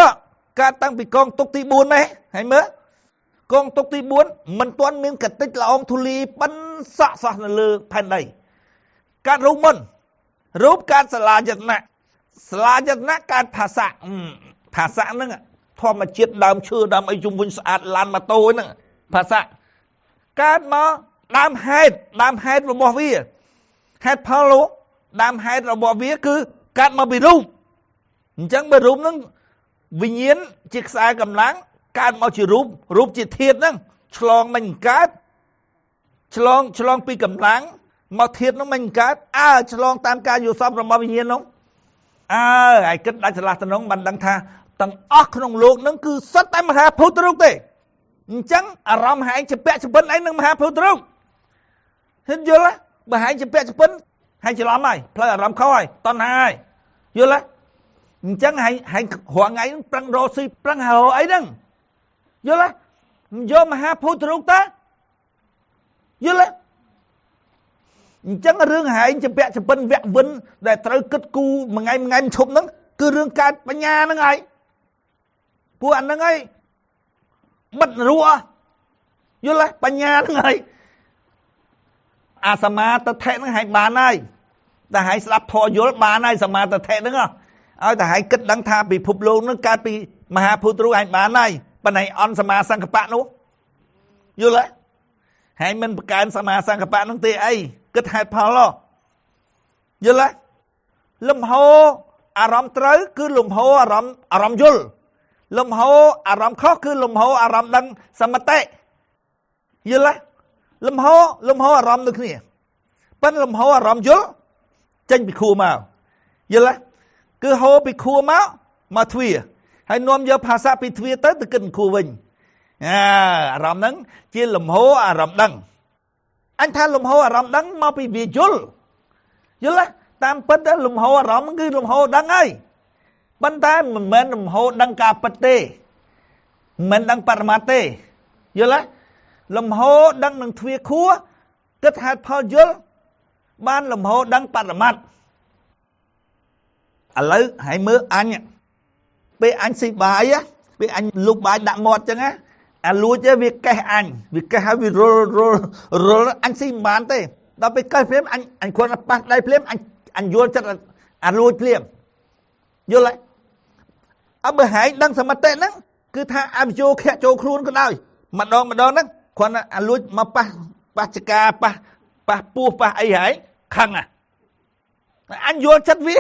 កើតតាំងពីកងទុកទី4ម៉េះហើយមើលកងទុកទី4មិនទាន់មានកតិចល្អងធូលីប៉ុន សក់សោះនៅលើផែនដីកើតរូបមុនរូបកើតសាលាយតនៈសាលាយតនៈកើតភាសៈភាសៈហ្នឹងធម្មជាតិដើមឈើដើមអីជុំវិញស្អាតឡានម៉ូតូហ្នឹងភាសៈកើតមកដើមហេតុដើមហេតុរបស់វាហេតុផលលោកដើមហេតុរបស់វាគឺកើតមកពីរូបអញ្ចឹងបើរូបហ្នឹងវិញ្ញាណជាខ្សែកម្លាំងកើតមកជារូបរូបជាធាតុហ្នឹងឆ្លងមិនកើតឆ្លងពីកម្លាំងមកធាតុហ្នឹងមិនកើតអើឆ្លងតាមការយល់សពរបស់វិញ្ញាណនោះអើហើយគិតដាច់ឆ្លាស់ទៅនោះបានដឹងថាទាំងអស់ក្នុងលោកហ្នឹងគឺសុទ្ធតែមហាភូតរូបទេអញ្ចឹងអារម្មណ៍ហែងជាពាក់ចពិនឯងនឹងមហាភូតរូបហ៊ានយល់បើហែងជាពាក់ចពិនហែងច្រឡំហើយផ្លូវអារម្មណ៍ខុសហើយតណ្ហាហើយយល់ទេអញ្ចឹងហែងរាល់ថ្ងៃហ្នឹងប្រឹងរកស៊ីប្រឹងរកអីហ្នឹងយល់ទេយកមហាភូតរូបតាយល់ទេអញ្ចឹងរឿងហែងជាពាក់ចពិនវគ្គវិនដែលត្រូវគិតគូមួយថ្ងៃមួយថ្ងៃមិនឈប់ហ្នឹងគឺរឿងកើតបញ្ញាហ្នឹងហើយពួកអាហ្នឹងហើយបិទរੂយល់ទេបញ្ញាហ្នឹងហើយអាសមាទិដ្ឋិហ្នឹងហែងបានហើយតែហែងស្ដាប់ធម៌យល់បានហើយសមាទិដ្ឋិហ្នឹងឲ្យតែហែងគិតដឹងថាពិភពលោកហ្នឹងកើតពីមហាភូតរូបហែងបានហើយប៉ុន្តែអន់សមាសង្កបៈនោះយល់ទេហែងមិនបង្កើនសមាសង្កបៈហ្នឹងទេអីគិតហេតុផលយល់ទេលំហអារម្មណ៍ត្រូវគឺលំហអារម្មណ៍យល់លំហអារម្មណ៍ខុសគឺលំហអារម្មណ៍ដឹងសមតិយល់ទេលំហអារម្មណ៍ដូចគ្នាប៉ុន្តែលំហអារម្មណ៍យល់ចេញពីខួរមកយល់ទេគឺហូរពីខួរមកទ្វាហើយនាំយកភាសាពីទ្វាទៅគិតខួរវិញអារម្មណ៍ហ្នឹងជាលំហអារម្មណ៍ដឹងអញថាលំហអារម្មណ៍ដឹងមកពីវាយល់យល់ទេតាមពិតលំហអារម្មណ៍គឺលំហដឹងហើយប៉ុន្តែមិនមែនលំហដឹងការពិតទេមិនមែនដឹងបរមត្តទេយល់ទេលំហដឹងនឹងទ្វាខួរគិតហេតុផលយល់បានលំហដឹងបរមត្តឥឡូវហើយមើលអញពេលអញស៊ីបាយពេលអញលូកបាយដាក់មាត់ចឹងណាអាលួចវាកេះអញវាកេះហើយវារុលរុលរុលអញស៊ីមិនបានទេដល់ពេលកេះភ្លាមអញគ្រាន់តែប៉ះដៃភ្លាមអញយល់ចិត្តអាលួចភ្លាមយល់ទេអើបើហែងដឹងសមតិហ្នឹងគឺថាអវិជ្ជខៈចូលខ្លួនក៏ដោយម្ដងម្ដងហ្នឹងគ្រាន់តែអាលួចមកប៉ះចកាប៉ះពោះប៉ះអីហែងខឹងអញយល់ចិត្តវា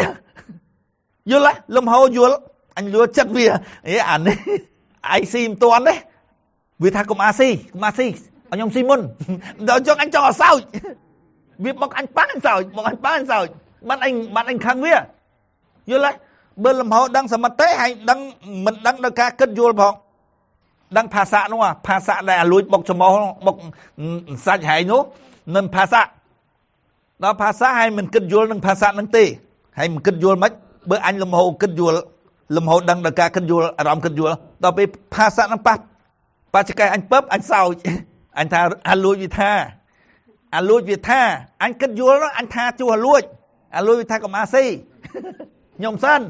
យល់ទេលំហយល់អញយល់ចិត្តវាអេអានេះអាយស៊ីមិនទាន់ទេវាថាកុំអាស៊ីកុំអាស៊ីឲ្យខ្ញុំស៊ីមុនដល់ចង់អញចង់ឲ្យសោចវាបុកអញប៉ាំងអញសោចបុកអញប៉ាំងអញសោចបានអញខឹងវាយល់ទេបើលំហដឹងសមតិហើយដឹងមិនដឹងដល់ការគិតយល់ផងដឹងភាសានោះភាសាដែលអាលួចបុកច្មោះបុកសាច់ហែងនោះនឹងភាសាដល់ភាសាហើយមិនគិតយល់នឹងភាសានឹងទេហើយមិនគិតយល់មិនបើអញលំហគិតយល់លំហដឹងដល់ការគិតយល់អារម្មណ៍គិតយល់ដល់ពេលភាសានឹងប៉ះបច្ចេកអញពឹបអញសោចអញថាអាលួចវាថាអាលួចវាថាអញគិតយល់អញថាជួសអាលួចអាលួចវាថាកុំអាស៊ីខ្ញុំសិន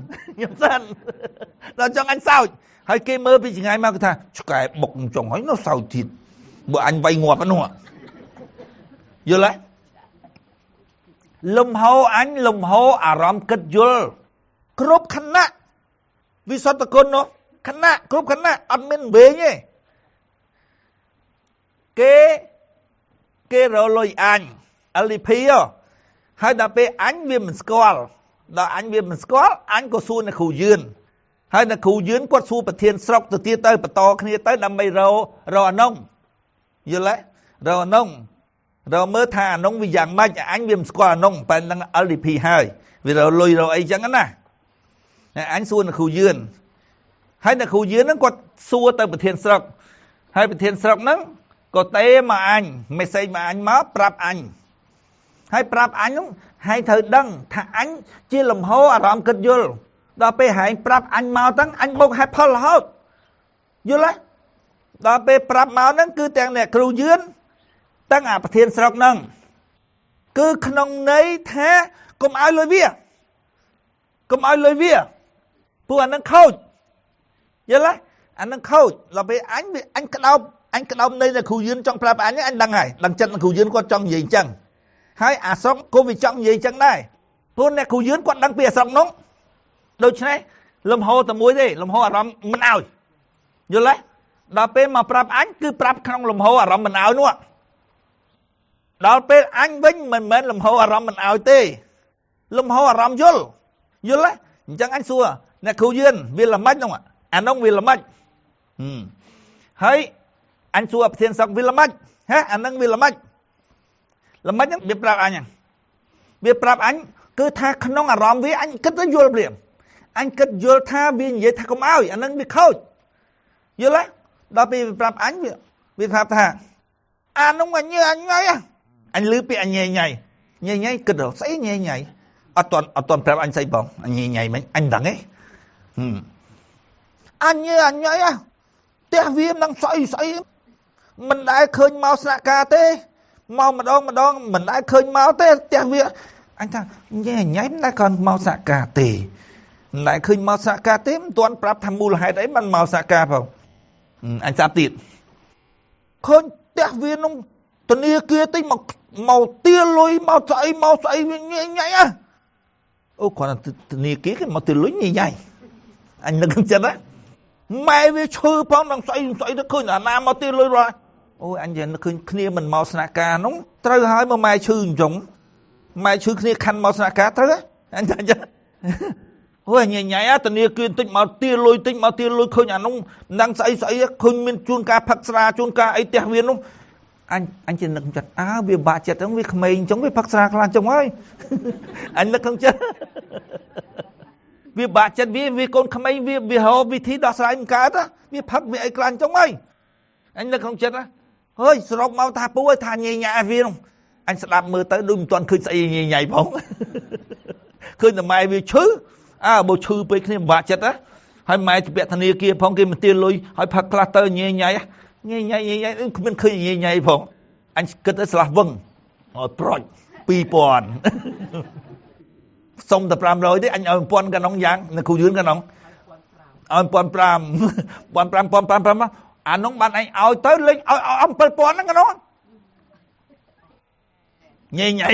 ដល់ចង់អញសោចហើយគេមើលពីចង្ងាយមកគេថាឆ្កែបុកចង់ហើយនោះសោចទៀតបើអញវាយងាប់នោះយល់ទេលំហអញលំហអារម្មណ៍គិតយល់គ្រប់ខណៈវិសុទ្ធគុណនោះខណៈគ្រប់ខណៈអត់មានវែងទេគេរលុយអញ LDP ហើយដល់ពេលអញវាមិនស្គាល់ដល់អញវាមិនស្គាល់អញក៏សួរអ្នកគ្រូយឿនហើយអ្នកគ្រូយឿនគាត់សួរប្រធានស្រុកទៅទៀតទៅបន្តគ្នាទៅដើម្បីរកអានងយល់ទេរកអានងរកមើលថាអានងវាយ៉ាងម៉េចអញវាមិនស្គាល់អានងបែរនឹង LDP ហើយវារកលុយរកអីចឹងណាអញសួរអ្នកគ្រូយឿនហើយអ្នកគ្រូយឿនហ្នឹងគាត់សួរទៅប្រធានស្រុកហើយប្រធានស្រុកហ្នឹងក៏ទេមកអញមេសេចមកអញមកប្រាប់អញហើយប្រាប់អញហ្នឹងហើយត្រូវដឹងថាអញជាលំហអារម្មណ៍គិតយល់ដល់ពេលហែងប្រាប់អញមកទាំងអញបុកហេតុផលរហូតយល់ទេដល់ពេលប្រាប់មកហ្នឹងគឺទាំងអ្នកគ្រូយឿនទាំងអាប្រធានស្រុកហ្នឹងគឺក្នុងន័យថាកុំឲ្យលុយវាកុំឲ្យលុយវាពួកអាហ្នឹងខូចយល់ទេអាហ្នឹងខូចដល់ពេលអញវាអញក្តោប អញក្តោបនៃអ្នកគ្រូយឿនចង់ប្រាប់អញអញដឹងហើយដឹងចិត្តអ្នកគ្រូយឿនគាត់ចង់និយាយអញ្ចឹងហើយអាស្រុកក៏វាចង់និយាយអញ្ចឹងដែរព្រោះអ្នកគ្រូយឿនគាត់ដឹងពីអាស្រុកនោះដូច្នេះលំហតែមួយទេលំហអារម្មណ៍មិនឲ្យយល់ទេដល់ពេលមកប្រាប់អញគឺប្រាប់ក្នុងលំហអារម្មណ៍មិនឲ្យនោះដល់ពេលអញវិញមិនមែនលំហអារម្មណ៍មិនឲ្យទេលំហអារម្មណ៍យល់យល់ទេអញ្ចឹងអញសួរអ្នកគ្រូយឿនវាល្មិចនោះអានោះវាល្មិចហើយអញសួរប្រធានស្រុកវាល្មិចហ៎អានឹងវាល្មិចល្មិចហ្នឹងវាប្រាប់អញវាប្រាប់អញគឺថាក្នុងអារម្មណ៍វាអញគិតទៅយល់ព្រាមអញគិតយល់ថាវានិយាយថាកុំឲ្យអានឹងវាខូចយល់ទេដល់ពេលវាប្រាប់អញវាប្រាប់ថាអានោះអញញ៉ៃអញលឺពាក្យអញញ៉ៃញ៉ៃញ៉ៃគិតស្អីញ៉ៃញ៉ៃអត់ទាន់ប្រាប់អញស្អីបងអញញ៉ៃមិញអញដឹងទេអញញ៉ៃផ្ទះវាមិនដឹងស្អីស្អីមិនដែលឃើញមកស្នាក់ការទេមកម្ដងម្ដងមិនដែលឃើញមកទេផ្ទះវាអញថាញ៉ៃញ៉ៃមិនដែលគាត់មកស្នាក់ការទេមិនដែលឃើញមកស្នាក់ការទេមិនទាន់ប្រាប់ថាមូលហេតុអីបានមកស្នាក់ការផងអញចាប់ទៀតឃើញផ្ទះវានោះធនាគារតិចមកទាលុយមកស្អីមកស្អីវាញ៉ៃញ៉ៃអូគាត់ធនាគារគេមកទាលុយញ៉ៃញ៉ៃអញនឹកចិត្តណាម៉ែវាឈឺផងនឹងស្អីស្អីទៅឃើញអាណាមកទាលុយរាល់អូយអញឃើញគ្នាមិនមកស្នាក់ការនោះត្រូវហើយមកម៉ែឈឺអញ្ចឹងម៉ែឈឺគ្នាខណ្ឌមកស្នាក់ការត្រូវអញថាអញ្ចឹងអូយញ៉ៃញ៉ៃធនាគារតិចមកទាលុយតិចមកទាលុយឃើញអានោះមិនដឹងស្អីស្អីឃើញមានជួនការផឹកស្រាជួនការអីផ្ទះវានោះអញជានឹកចិត្តអើវាបាក់ចិត្តហ្នឹងវាក្មេងអញ្ចឹងវាផឹកស្រាខ្លះអញ្ចឹងហើយអញនឹកក្នុងចិត្តវាបាក់ចិត្តវាកូនក្មេងវារកវិធីដោះស្រាយមិនកើតវាផឹកវាអីខ្លះអញ្ចឹងហើយអញនឹកក្នុងចិត្តហើយសរុបមកថាពូឲ្យថាញ៉ៃញ៉ៃវានោះអញស្ដាប់មើលទៅដូចមិនទាន់ឃើញស្អីញ៉ៃញ៉ៃផងឃើញតែម៉ែវាឈឺអើបើឈឺពេកគ្នាបាក់ចិត្តណាហើយម៉ែជាពាក់ធនាគារផងគេមិនទាលុយហើយផឹកខ្លះទៅញ៉ៃញ៉ៃញ៉ៃញ៉ៃញ៉ៃញ៉ៃគ្មានឃើញញ៉ៃញ៉ៃផងអញគិតទៅស្លាស់វឹងឲ្យប្រុច2000សុំតែ500ទេអញឲ្យ1000កណ្ដុងយ៉ាងនៅគ្រូយឿនកណ្ដុងឲ្យ1500 1500 អានោះបានអញឲ្យទៅលេងឲ្យ7000ហ្នឹងកណ្ដុងញ៉ៃញ៉ៃ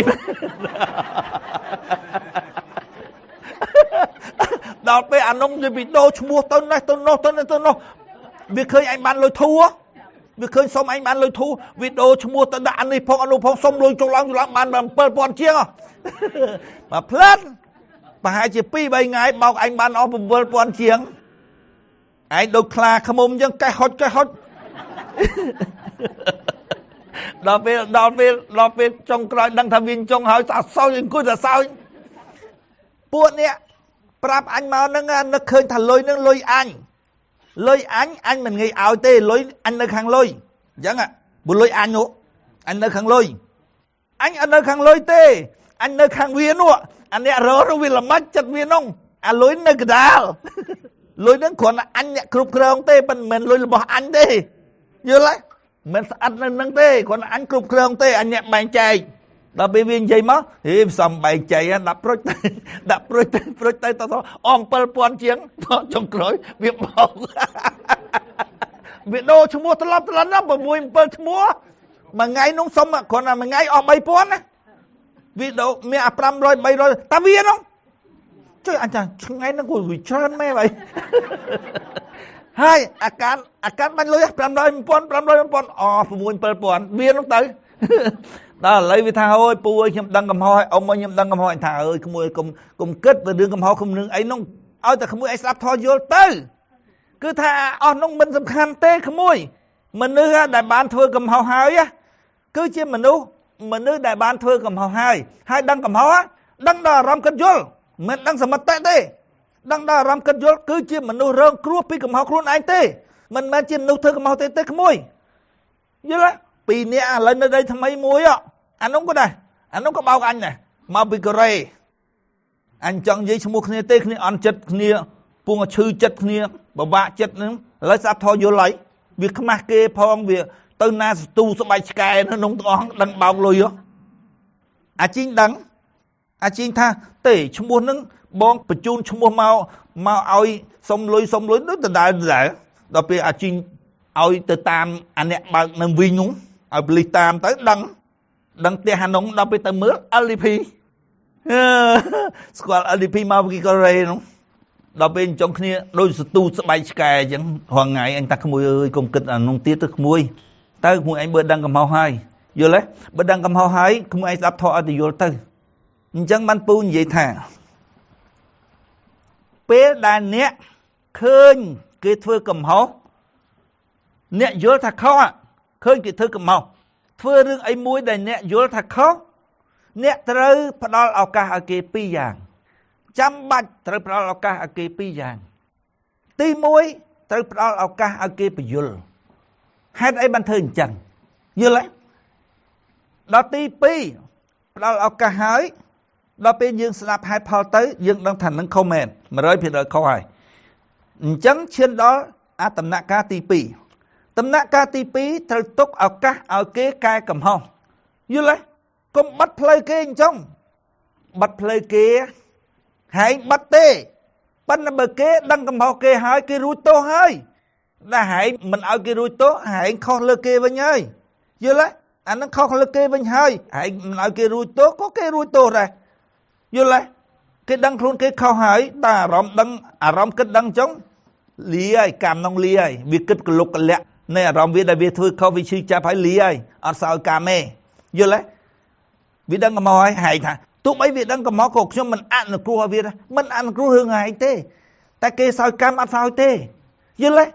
ដល់ពេលអានោះវាដូរឈ្មោះទៅនេះទៅនោះទៅនេះទៅនោះវាឃើញអញបានលុយធូរវាឃើញសុំអញបានលុយធូរវាដូរឈ្មោះទៅដាក់អានេះផងអានោះផងសុំលុយចុះឡើងបាន7000ជាងមកផ្លែតប្រហែលជា2 3ថ្ងៃបោកអញបានអស់7000ជាងឯងដូចខ្លាឃ្មុំអញ្ចឹងកេះហុចកេះហុចដល់ពេលចុងក្រោយដឹងថាវាចុងហើយថាសោយអង្គុយតែសោយពួកនេះប្រាប់អញមកហ្នឹងនឹកឃើញថាលុយហ្នឹងលុយអញលុយអញអញមិនងាយឲ្យទេលុយអញនៅខាងលុយអញ្ចឹងបើលុយអញនោះអញនៅខាងលុយអញអត់នៅខាងលុយទេអញនៅខាងវានោះអាអ្នករនោះវាល្មិចចិត្តវានោះអាលុយនៅកដាលលុយហ្នឹងគ្រាន់តែអញអ្នកគ្រប់គ្រងទេប៉ុន្តែមិនមែនលុយរបស់អញទេយល់ទេមិនស្អិតនៅនឹងទេគ្រាន់តែអញគ្រប់គ្រងទេអញអ្នកបែងចែកដល់ពេលវានិយាយមកហេសំបែងចែកដាក់ប្រុចដាក់ប្រុចទៅប្រុចទៅអស់7000ជាងចុងក្រោយវាបោកវាដូរឈ្មោះត្រឡប់ត្រឡប់ណា6 7ឈ្មោះមួយថ្ងៃនោះសុំគ្រាន់តែមួយថ្ងៃអស់3000ណាវាដូរមានអា500 300តាវានោះជួយអញចាថ្ងៃហ្នឹងគួរវាច្រើនមែនហើយហើយអាការបាញ់លុយ500 1000 500 1000អស់6 7000វានោះទៅដល់ឥឡូវវាថាអូយពូអើយខ្ញុំដឹងកំហុសហើយអ៊ំអើយខ្ញុំដឹងកំហុសអញថាអើយក្មួយកុំគិតទៅរឿងកំហុសគុំរឿងអីនោះឲ្យតែក្មួយឯងស្ដាប់ធម៌យល់ទៅគឺថាអស់នោះមិនសំខាន់ទេក្មួយមនុស្សដែលបានធ្វើកំហុសហើយគឺជាមនុស្សដែលបានធ្វើកំហុសហើយហើយដឹងកំហុសដឹងដល់អារម្មណ៍គិតយល់មិនដឹងសមត្ថៈទេដឹងដល់អារម្មណ៍គិតយល់គឺជាមនុស្សរងគ្រោះពីកំហុសខ្លួនឯងទេមិនមែនជាមនុស្សធ្វើកំហុសទេទេក្មួយយល់ទេពីរនាក់ឥឡូវនៅដីថ្មីមួយអានោះក៏ដែរអានោះក៏បោកអញដែរមកពីកូរ៉េអញចង់និយាយឈ្មោះគ្នាទេគ្នាអន់ចិត្តគ្នាពងឈឺចិត្តគ្នាបបាក់ចិត្តហ្នឹងឥឡូវស្ដាប់ធម៌យល់ហើយវាខ្មាស់គេផងវាទៅណាស្ទូស្បែកឆ្កែនៅក្នុងទាំងអស់ដឹងបោកលុយអាជីងដឹងអាជីងថាទេឈ្មោះហ្នឹងបងបញ្ជូនឈ្មោះមកឲ្យសុំលុយដូចដដែលដល់ពេលអាជីង ឲ្យទៅតាមអាអ្នកបើកនៅវិញនោះឲ្យប៉ូលីសតាមទៅដឹងផ្ទះអានោះដល់ពេលទៅមើល LDP ស្គាល់ LDP មកពីកូរ៉េនោះដល់ពេលចុងគ្នាដូចសទូស្បែកឆ្កែអញ្ចឹងរាល់ថ្ងៃអញថាក្មួយអើយកុំគិតអានោះទៀតទៅក្មួយទៅក្មួយឯងបើដឹងកំហុសហើយយល់ទេបើដឹងកំហុសហើយក្មួយឯងស្ដាប់ធម៌ឲ្យទៅយល់ទៅអញ្ចឹងបានពូនិយាយថាពេលដែលអ្នកឃើញគេធ្វើកំហុសអ្នកយល់ថាខុសឃើញគេធ្វើកំហុសធ្វើរឿងអីមួយដែលអ្នកយល់ថាខុសអ្នកត្រូវផ្ដល់ឱកាសឲ្យគេពីរយ៉ាងចាំបាច់ត្រូវផ្ដល់ឱកាសឲ្យគេពីរយ៉ាងទី1ត្រូវផ្ដល់ឱកាសឲ្យគេពយល់ហេតុអីបានធ្វើអញ្ចឹងយល់ទេដល់ទី2ផ្ដល់ឱកាសហើយដល់ពេលយើងស្ដាប់ហេតុផលទៅយើងដឹងថានឹងខុសមែន 100% ខុសហើយអញ្ចឹងឈានដល់អាដំណាក់កាលទី2ដំណាក់កាលទី2ត្រូវទុកឱកាសឲ្យគេកែកំហុសយល់ទេកុំបិទផ្លូវគេអញ្ចឹងបិទផ្លូវគេហើយបិទទេប៉ុន្តែបើគេដឹងកំហុសគេហើយគេរួចទោសហើយតែហែងមិនឲ្យគេរួចទោសហែងខុសលើគេវិញហើយយល់ទេអានឹងខុសលើគេវិញហើយហែងមិនឲ្យគេរួចទោសក៏គេរួចទោសដែរយល់ទេគេដឹងខ្លួនគេខុសហើយតែអារម្មណ៍ដឹងអារម្មណ៍គិតដឹងចុងលាហើយកម្មនោះលាហើយវាគិតកលុកកលាក់នៃអារម្មណ៍វាដែលវាធ្វើខុសវាឈឺចាប់ហើយលាហើយអត់សោយកម្មទេយល់ទេវាដឹងកំហុសហើយហែងថាទោះបីវាដឹងកំហុសក៏ខ្ញុំមិនអនុគ្រោះឲ្យវាមិនអនុគ្រោះរឿងហែងទេតែគេសោយកម្មអត់សោយទេយល់ទេ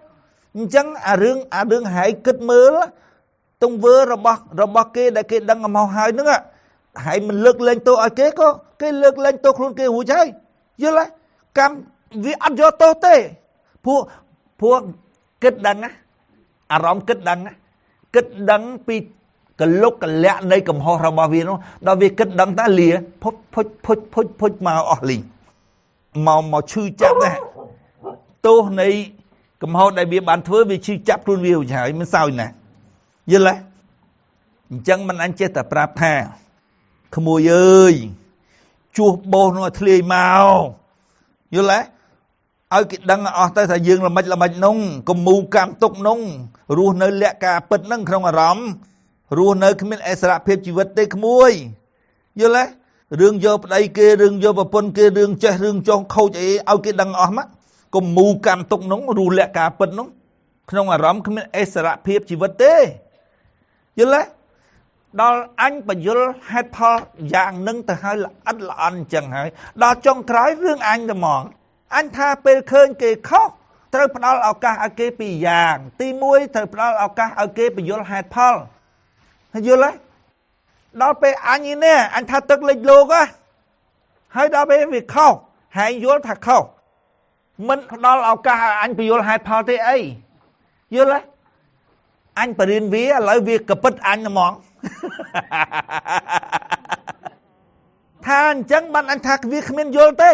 អញ្ចឹងអារឿងហែងគិតមើលទង្វើរបស់គេដែលគេដឹងកំហុសហើយហ្នឹងហែងមិនលើកលែងទោសឲ្យគេក៏គេលើកលែងទោសខ្លួនគេរួចហើយយល់ទេកម្មវាអត់យកទោសទេពួកគិតដឹងណាអារម្មណ៍គិតដឹងណាគិតដឹងពីកលុកកលៈនៃកំហុសរបស់វានោះដល់វាគិតដឹងតាលាភុចភុចភុចភុចភុចមកអស់លីងមកឈឺចាប់ដែរទោសនៃកំហុសដែលវាបានធ្វើវាឈឺចាប់ខ្លួនវារួចហើយមិនសោយណាយល់ទេអញ្ចឹងមិនអញចេះតែប្រាប់ថាក្មួយអើយជួសបោសនោះឲ្យធ្លាយមកយល់ទេឲ្យគេដឹងអស់ទៅថាយើងល្មិចល្មិចនោះកុំមូកម្មទុកនោះរស់នៅលក្ខការពិតនឹងក្នុងអារម្មណ៍រស់នៅគ្មានអិសរភាពជីវិតទេក្មួយយល់ទេរឿងយកប្តីគេរឿងយកប្រពន្ធគេរឿងចេះរឿងចុះខូចអីឲ្យគេដឹងអស់មកកុំមូកម្មទុកនោះរស់លក្ខការពិតនោះក្នុងអារម្មណ៍គ្មានអិសរភាពជីវិតទេយល់ទេដល់អញបញ្យលហេតុផលយ៉ាងនឹងទៅហើយល្អិតល្អន់អញ្ចឹងហើយដល់ចុងក្រោយរឿងអញទៅហ្មងអញថាពេលឃើញគេខុសត្រូវផ្ដល់ឱកាសឲ្យគេពីរយ៉ាងទី1ត្រូវផ្ដល់ឱកាសឲ្យគេបញ្យលហេតុផលយល់ទេដល់ពេលអញនេះអញថាទឹកលិចលោកហ៎ហើយដល់ពេលវាខុសហែងយល់ថាខុសមិនផ្ដល់ឱកាសឲ្យអញបញ្យលហេតុផលទេអីយល់ទេអញបរៀនវាឥឡូវវាកពិតអញហ្មងថាអញ្ចឹងបានអញថាវាគ្មានយល់ទេ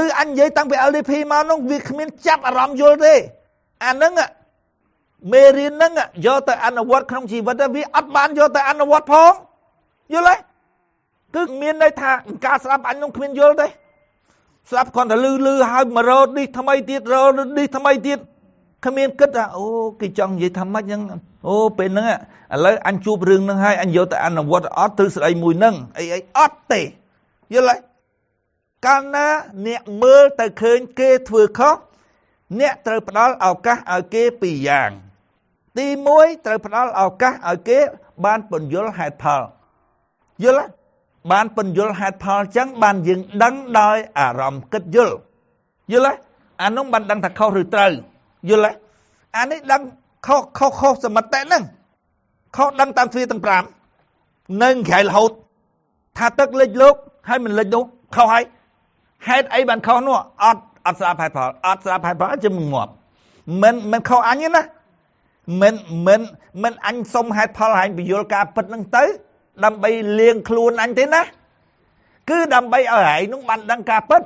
ឬអញនិយាយតាំងពី LDP មកនោះវាគ្មានចាប់អារម្មណ៍យល់ទេអាហ្នឹងមេរៀនហ្នឹងយកទៅអនុវត្តក្នុងជីវិតវាអត់បានយកទៅអនុវត្តផងយល់ទេគឺមានន័យថាការស្ដាប់អញនោះគ្មានយល់ទេស្ដាប់គ្រាន់តែលឺលឺហើយមករត់នេះថ្មីទៀតរត់នេះថ្មីទៀតគ្មានគិតថាអូគេចង់និយាយថាម៉េចហ្នឹងអូពេលហ្នឹងឥឡូវអញជួបរឿងហ្នឹងហើយអញយកទៅអនុវត្តអត់ទ្រឹស្ដីមួយហ្នឹងអីអីអត់ទេយល់ទេកាលណាអ្នកមើលទៅឃើញគេធ្វើខុសអ្នកត្រូវផ្ដល់ឱកាសឲ្យគេពីរយ៉ាងទី1ត្រូវផ្ដល់ឱកាសឲ្យគេបានពន្យល់ហេតុផលយល់ទេបានពន្យល់ហេតុផលចឹងបានយើងដឹងដោយអារម្មណ៍គិតយល់យល់ទេអានោះបានដឹងថាខុសឬត្រូវយល់ទេអានេះដឹងខុសខុសខុសសមតិហ្នឹងខុសដឹងតាមទ្វារទាំង5នឹងក្រៃរហូតថាទឹកលិចលោកហើយមិនលិចនោះខុសហើយហេតុអីបានខុសនោះអត់ស្ដាប់ហេតុផលអត់ស្ដាប់ហេតុផលជាងាប់មិនខុសអញទេណាមិនអញសុំហេតុផលហែងពយល់ការពិតហ្នឹងទៅដើម្បីលាងខ្លួនអញទេណាគឺដើម្បីឲ្យហែងនោះបានដឹងការពិត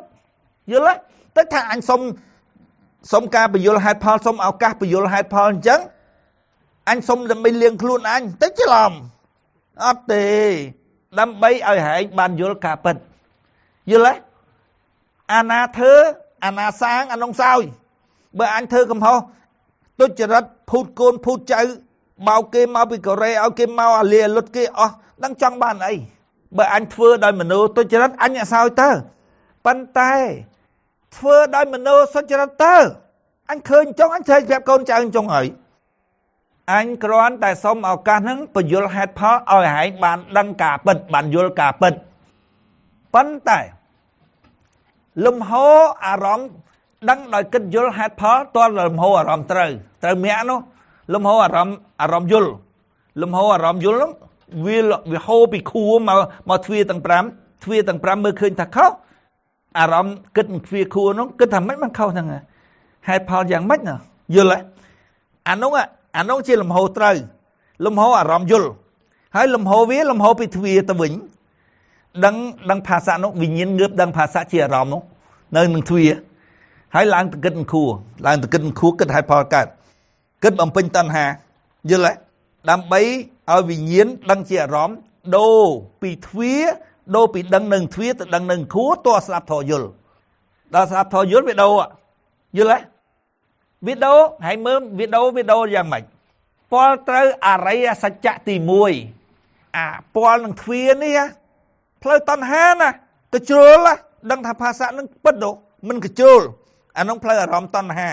យល់ទេទៅថាអញសុំការពយល់ហេតុផលសុំឱកាសពយល់ហេតុផលអញ្ចឹងអញសុំដើម្បីលាងខ្លួនអញទៅច្រឡំអត់ទេដើម្បីឲ្យហែងបានយល់ការពិតយល់ទេអាណាធ្វើអាណាសាងអានងសោយបើអញធ្វើកំហុស ទុច្ចរិតភូតកូនភូតចៅបោកគេមកពីកូរ៉េឲ្យគេមកអាលាលុតគេអស់ដឹងចង់បានអីបើអញធ្វើដោយមនោទុច្ចរិតអញអសោយទៅប៉ុន្តែធ្វើដោយមនោសុចរិតទៅអញឃើញចង់អញត្រូវប្រាប់កូនចៅចង់ហើយអញគ្រាន់តែសុំឱកាសហ្នឹងបញ្យល់ហេតុផលឲ្យហែងបានដឹងការពិតបានយល់ការពិតប៉ុន្តែលំហអារម្មណ៍ដឹងដោយគិតយល់ហេតុផលតើលំហអារម្មណ៍ត្រូវត្រូវមាក់នោះលំហអារម្មណ៍យល់លំហអារម្មណ៍យល់នោះវាហូរពីខួរមកទ្វាទាំង5ទ្វាទាំង5មើលឃើញថាខុសអារម្មណ៍គិតទ្វាខួរនោះគិតថាម៉េចមិនខុសហ្នឹងហេតុផលយ៉ាងម៉េចណាយល់ទេអានោះជាលំហត្រូវលំហអារម្មណ៍យល់ហើយលំហវាលំហពីទ្វាទៅវិញដឹងភាសានោះវិញ្ញាណងើបដឹងភាសាជាអារម្មណ៍នោះនៅនឹងទ្វាហើយឡើងទៅគិតខួរឡើងទៅគិតខួរគិតហេតុផលកើតគិតបំពេញតណ្ហាយល់ទេដើម្បីឲ្យវិញ្ញាណដឹងជាអារម្មណ៍ដូរពីទ្វាដូរពីដឹងនឹងទ្វាទៅដឹងនឹងខួរតើស្ដាប់ធម៌យល់ដល់ស្ដាប់ធម៌យល់វាដូរយល់ទេវីដេអូហើយមើលវីដេអូយ៉ាងម៉េចពលត្រូវអរិយសច្ចៈទី1អាពលនឹងទ្វានេះផ្លូវតណ្ហាណាកជ្រុលដឹងថាភាសានឹងពិតទៅមិនកជ្រុលអានោះផ្លូវអារម្មណ៍តណ្ហា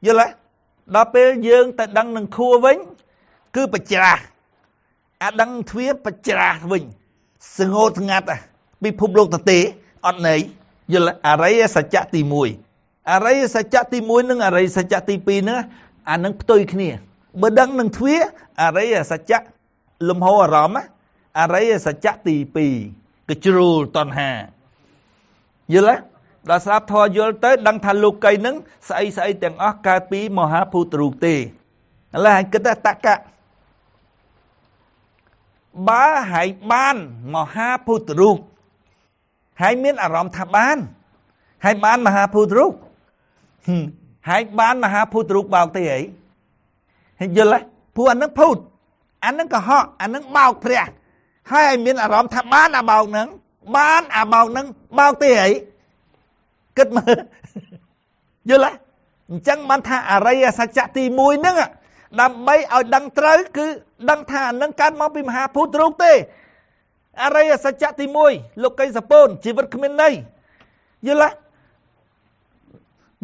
យល់ទេដល់ពេលយើងទៅដឹងនឹងខួរវិញគឺបច្រាស់អាដឹងទ្វាបច្រាស់វិញសងោតងាត់ពិភពលោកតទេអត់ន័យយល់អរិយសច្ចៈទី1អរិយសច្ចៈទី1និងអរិយសច្ចៈទី2ហ្នឹងអានឹងផ្ទុយគ្នាបើដឹងនឹងទ្វាអរិយសច្ចៈលំហអារម្មណ៍អរិយសច្ចៈទី2កជ្រុលតណ្ហាយល់ទេដល់ស្ដាប់ធម៌យល់ទៅដឹងថាលោកីនឹងស្អីស្អីទាំងអស់កើតពីមហាភូតរូបទេឥឡូវអញគិតថាតកៈបើហើយបានមហាភូតរូបហើយមានអារម្មណ៍ថាបានហើយបានមហាភូតរូបហើយបានមហាភូតរូបបោកទេអីហើយយល់ទេព្រោះអានឹងភូតអានឹងកុហកអានឹងបោកព្រះហើយឲ្យមានអារម្មណ៍ថាបានអាបោកហ្នឹងបានអាបោកហ្នឹងបោកទេអីគិតមើលយល់ទេអញ្ចឹងបានថាអរិយសច្ចៈទី1ហ្នឹងដើម្បីឲ្យដឹងត្រូវគឺដឹងថាអានឹងកើតមកពីមហាភូតរូបទេអរិយសច្ចៈទី1លោកីសពូនជីវិតគ្មានន័យយល់ទេ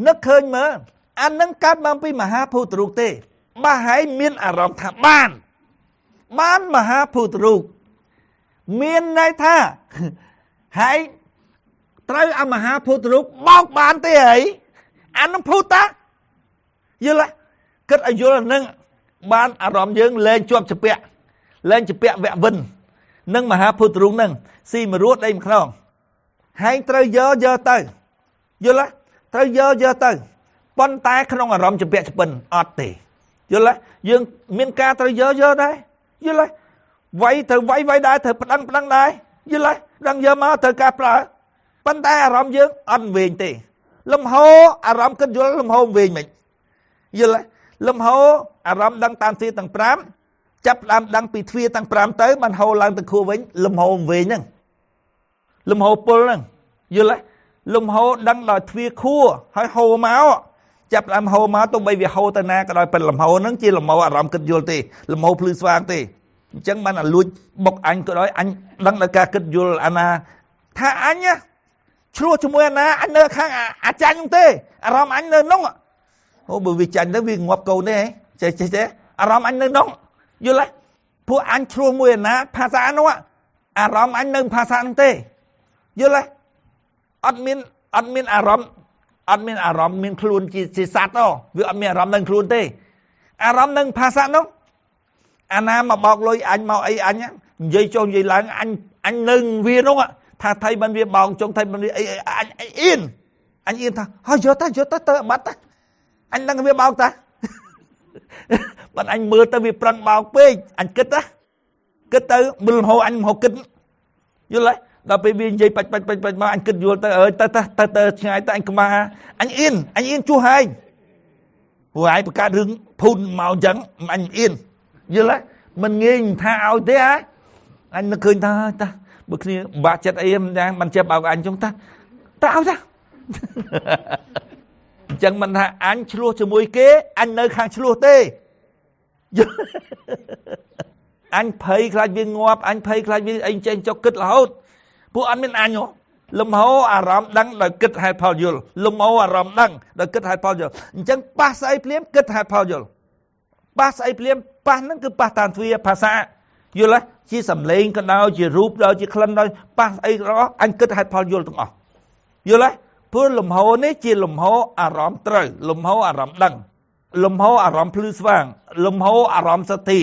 នឹកឃើញមើលអានឹងកើតមកពីមហាភូតរូបទេបើហើយមានអារម្មណ៍ថាបានមហាភូតរូបមានន័យថាហើយត្រូវឲ្យមហាភូតរូបបោកបានទេអីអានឹងភូតតាយល់ទេគិតឲ្យយល់អានឹងបានអារម្មណ៍យើងលែងជាប់ជាពាក់លែងជាពាក់វៈវិននឹងមហាភូតរូបនឹងស៊ីមួយរួតដីមួយខ្នងហើយត្រូវយកទៅយល់ទេត្រូវយកទៅប៉ុន្តែក្នុងអារម្មណ៍ជាពាក់ជាពិនអត់ទេយល់ទេយើងមានការត្រូវយកដែរយល់ទេវាយត្រូវវាយដែរត្រូវប្តឹងដែរយល់ទេដឹងយកមកត្រូវការប្រើប៉ុន្តែអារម្មណ៍យើងអត់វែងទេលំហអារម្មណ៍គិតយល់លំហវែងមិនយល់ទេលំហអារម្មណ៍ដឹងតាមទ្វាទាំង5ចាប់ផ្ដើមដឹងពីទ្វាទាំង5ទៅបានហូរឡើងទៅខួរវិញលំហវែងហ្នឹងលំហពុលហ្នឹងយល់ទេលំហដឹងដោយទ្វាខួរហើយហូរមកចាប់ផ្ដើមហូរមកទោះបីវាហូរទៅណាក៏ដោយប៉ុន្តែលំហហ្នឹងជាលំហអារម្មណ៍គិតយល់ទេលំហភ្លឺស្វាងទេអញ្ចឹងបានអាលួចបុកអញក៏ដោយអញដឹងដោយការគិតយល់អាណាថាអញឆ្លោះជាមួយអាណាអញនៅខាងអាចាញ់ហ្នឹងទេអារម្មណ៍អញនៅនោះអូបើវាចាញ់ទៅវាងាប់កូនទេចេះចេះអារម្មណ៍អញនៅនោះយល់ទេពួកអញឆ្លោះមួយអាណាភាសានោះអារម្មណ៍អញនៅភាសានោះទេយល់ទេអត់មានអារម្មណ៍អត់មានអារម្មណ៍មានខ្លួនជាសត្វវាអត់មានអារម្មណ៍នឹងខ្លួនទេអារម្មណ៍នឹងភាសានោះអាណាមកបោកលុយអញមកអីអញនិយាយចុះនិយាយឡើងអញនឹងវានោះថាថៃបានវាបោកចុងថៃបានវាអីអញអៀនអញអៀនថាហើយយកទៅទៅបាត់តាអញដឹងវាបោកតាបាត់អញមើលទៅវាប្រឹងបោកពេកអញគិតណាគិតទៅមើលលំហអញលំហគិតយល់ទេដល់ពេលវានិយាយបាច់មកអញគិតយល់ទៅអើយទៅទៅឆ្ងាយទៅអញខ្មាស់អញអៀនជួសហែងព្រោះឯងបង្កើតរឿងភូនមកអញ្ចឹងអញអៀនយល់ទេមិនងាយថាឲ្យទេហ៎អញនឹកឃើញថាតាបើគ្នាបាក់ចិត្តអីមិនយ៉ាងមិនចេះបោកអញចុងតាតាឲ្យតា អញ្ចឹងមិនថាអញឆ្លោះជាមួយគេអញនៅខាងឆ្លោះទេអញភ័យខ្លាចវាងាប់អញភ័យខ្លាចវាអីចេញចុះគិតរហូតពួកអត់មានអញហ៎លំហអារម្មណ៍ដឹងដោយគិតហេតុផលយល់លំហអារម្មណ៍ដឹងដោយគិតហេតុផលយល់អញ្ចឹងប៉ះស្អីភ្លាមគិតហេតុផលយល់ប៉ះស្អីភ្លាមប៉ះហ្នឹងគឺប៉ះតាមទ្វាភាសាយល់ទេជាសំឡេងក៏ដោយជារូបដោយជាក្លិនដោយប៉ះស្អីក៏ដោយអញគិតហេតុផលយល់ទាំងអស់យល់ទេព្រោះលំហនេះជាលំហអារម្មណ៍ត្រូវលំហអារម្មណ៍ដឹងលំហអារម្មណ៍ភ្លឺស្វាងលំហអារម្មណ៍សទ្ធា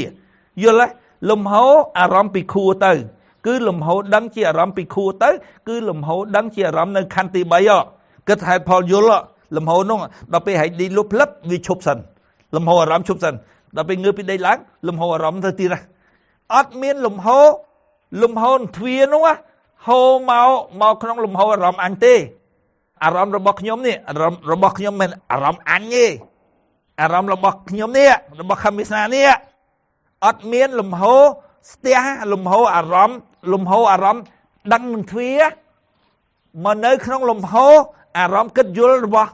យល់ទេលំហអារម្មណ៍ពីខួរទៅគឺលំហដឹងជាអារម្មណ៍ពីខួរទៅគឺលំហដឹងជាអារម្មណ៍នៅខណ្ឌទី3គិតហេតុផលយល់លំហនោះដល់ពេលហែកឌីលុបផ្លឹបវាឈប់សិនលំហអារម្មណ៍ឈប់សិនដល់ពេលងើបពីដីឡើងលំហអារម្មណ៍ទៅទៀតណាអត់មានលំហទ្វានោះហូរមកក្នុងលំហអារម្មណ៍អញទេអារម្មណ៍របស់ខ្ញុំនេះអារម្មណ៍របស់ខ្ញុំមិនអារម្មណ៍អញទេអារម្មណ៍របស់ខ្ញុំនេះរបស់ខំវាសនានេះអត់មានលំហស្ទះលំហអារម្មណ៍លំហអារម្មណ៍ដឹងនឹងទ្វាមកនៅក្នុងលំហអារម្មណ៍គិតយល់របស់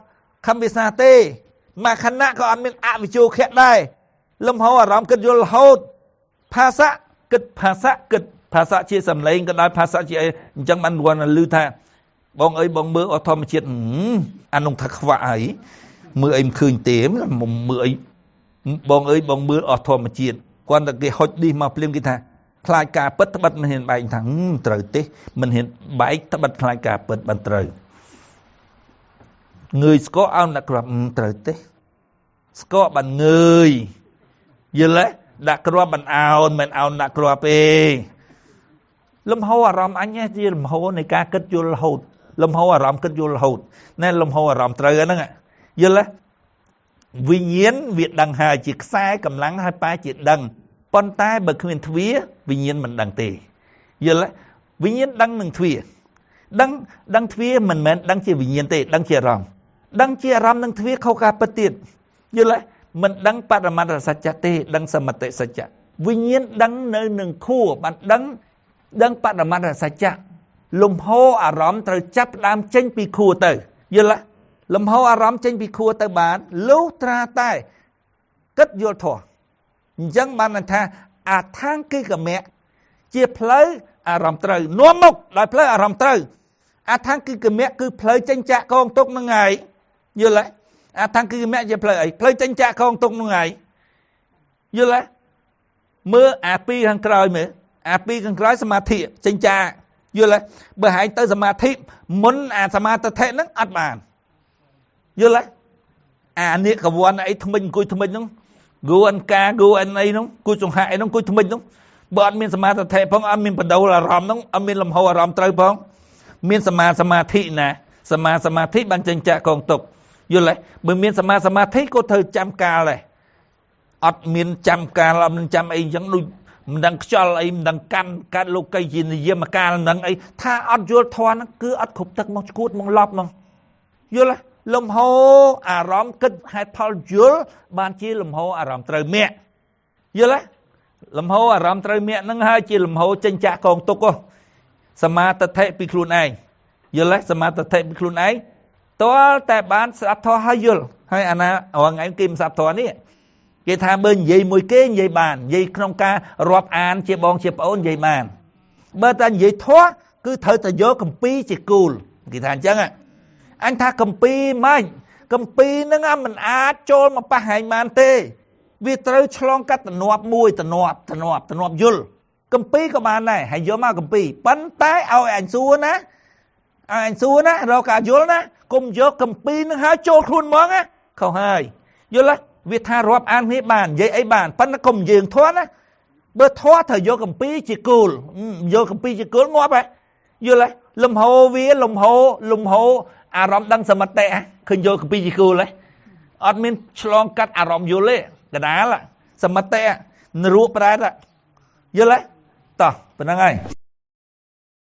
ខំវាសនាទេមួយខណៈក៏អត់មានអវិជ្ជខៈដែរលំហអារម្មណ៍គិតយល់រហូតភាសាគិតភាសាគិតភាសាជាសំឡេងក៏ដោយភាសាជាអីអញ្ចឹងបានគាត់ឮថាបងអើយបងមើលអធម្មជាតិអានោះថាខ្វាក់អីមើលអីមិនឃើញទេមើលអីបងអើយបងមើលអធម្មជាតិគាត់តែគេហុចឌីសមកភ្លាមគេថាខ្លាចការពិតត្បិតមិនហ៊ានបែកថាត្រូវទេមិនហ៊ានបែកត្បិតខ្លាចការពិតបានត្រូវងើយស្កកអោនដាក់គ្រាប់ត្រូវទេស្កកបានងើយយល់ទេដាក់គ្រាប់បានអោនមិនអោនដាក់គ្រាប់ទេលំហអារម្មណ៍អញជាលំហនៃការគិតយល់រហូតលំហអារម្មណ៍គិតយល់រហូតណែលំហអារម្មណ៍ត្រូវហ្នឹងយល់ទេវិញ្ញាណវាដឹងហើយជាខ្សែកម្លាំងហើយប៉ែជាដឹងប៉ុន្តែបើគ្មានទ្វាវិញ្ញាណមិនដឹងទេយល់ទេវិញ្ញាណដឹងនឹងទ្វាដឹងទ្វាមិនមែនដឹងជាវិញ្ញាណទេដឹងជាអារម្មណ៍ដឹងជាអារម្មណ៍នឹងទ្វាខុសការពិតទៀតយល់ទេមិនដឹងបរមត្ថសច្ចៈទេដឹងសមតិសច្ចៈវិញ្ញាណដឹងនៅនឹងខួរបានដឹងបរមត្ថសច្ចៈលំហអារម្មណ៍ត្រូវចាប់ដើមចេញពីខួរទៅយល់ទេលំហអារម្មណ៍ចេញពីខួរទៅបានលុះត្រាតែគិតយល់ធម៌អញ្ចឹងបានថាអាថាងគិកមៈជាផ្លូវអារម្មណ៍ត្រូវនាំមុខដោយផ្លូវអារម្មណ៍ត្រូវអាថាងគិកមៈគឺផ្លូវចេញចាក់កងទុកហ្នឹងហើយយល់ទេអាថាងគិកមៈជាផ្លូវអីផ្លូវចេញចាក់កងទុកហ្នឹងហើយយល់ទេមើលអាពីរខាងក្រោយមើលអាពីរខាងក្រោយសមាធិចេញចាក់យល់ទេបើហែងទៅសមាធិមុនអាសមាធិហ្នឹងអត់បានយល់ទេអានេះកវ័នអីថ្មិញអង្គុយថ្មិញហ្នឹងគូអនកាគូអនអីហ្នឹងគូចង្ហាក់អីហ្នឹងគូថ្មិញហ្នឹងបើអត់មានសមាធិផងអត់មានបដូលអារម្មណ៍ហ្នឹងអត់មានលំហអារម្មណ៍ត្រូវផងមានសមាសមាធិណាសមាសមាធិបានចេញចាក់កងទុកយល់ទេបើមានសមាសមាធិក៏ត្រូវចាំកាលដែរអត់មានចាំកាលអត់មានចាំអីអញ្ចឹងដូចមិនដឹងខ្យល់អីមិនដឹងកាន់កាត់លោកីជានិយមកាលមិនដឹងអីថាអត់យល់ធម៌ហ្នឹងគឺអត់គ្រប់ទឹកមកឈួតមកឡប់មកយល់ទេលំហអារម្មណ៍គិតហេតុផលយល់បានជាលំហអារម្មណ៍ត្រូវមគ្គយល់ទេលំហអារម្មណ៍ត្រូវមគ្គហ្នឹងហើយជាលំហចេញចាក់កងទុកសមាទិដ្ឋិពីខ្លួនឯងយល់ទេសមាទិដ្ឋិពីខ្លួនឯងទាល់តែបានស្ដាប់ធម៌ហើយយល់ហើយអាណារាល់ថ្ងៃគេមិនស្ដាប់ធម៌នេះគេថាបើនិយាយមួយគេនិយាយបាននិយាយក្នុងការរាប់អានជាបងជាប្អូននិយាយបានបើតែនិយាយធម៌គឺត្រូវតែយកកម្ពីជាគូលគេថាអញ្ចឹងអញថាកម្ពីម៉េចកម្ពីហ្នឹងមិនអាចចូលមកប៉ះហែងបានទេវាត្រូវឆ្លងកាត់ទំនាប់មួយទំនាប់ទំនាប់ទំនាប់យល់កម្ពីក៏បានដែរហើយយកមកកម្ពីប៉ុន្តែឲ្យអញសួរណាឲ្យអញសួរណារកការយល់ណាកុំយកកម្ពីនឹងហើយចូលខ្លួនហ្មងណាខុសហើយយល់ទេវាថារាប់អានគ្នាបាននិយាយអីបានប៉ុន្តែកុំយើងធន់ណាបើធន់ត្រូវយកកម្ពីជាគោលយកកម្ពីជាគោលងាប់ហ៎យល់ទេលំហវាលំហលំហអារម្មណ៍ដឹងសមតិឃើញយកកម្ពីជាគោលហ៎អត់មានឆ្លងកាត់អារម្មណ៍យល់ទេកដាលសមតិនរកប្រែតយល់ទេតោះប៉ុណ្្នឹងហើយ។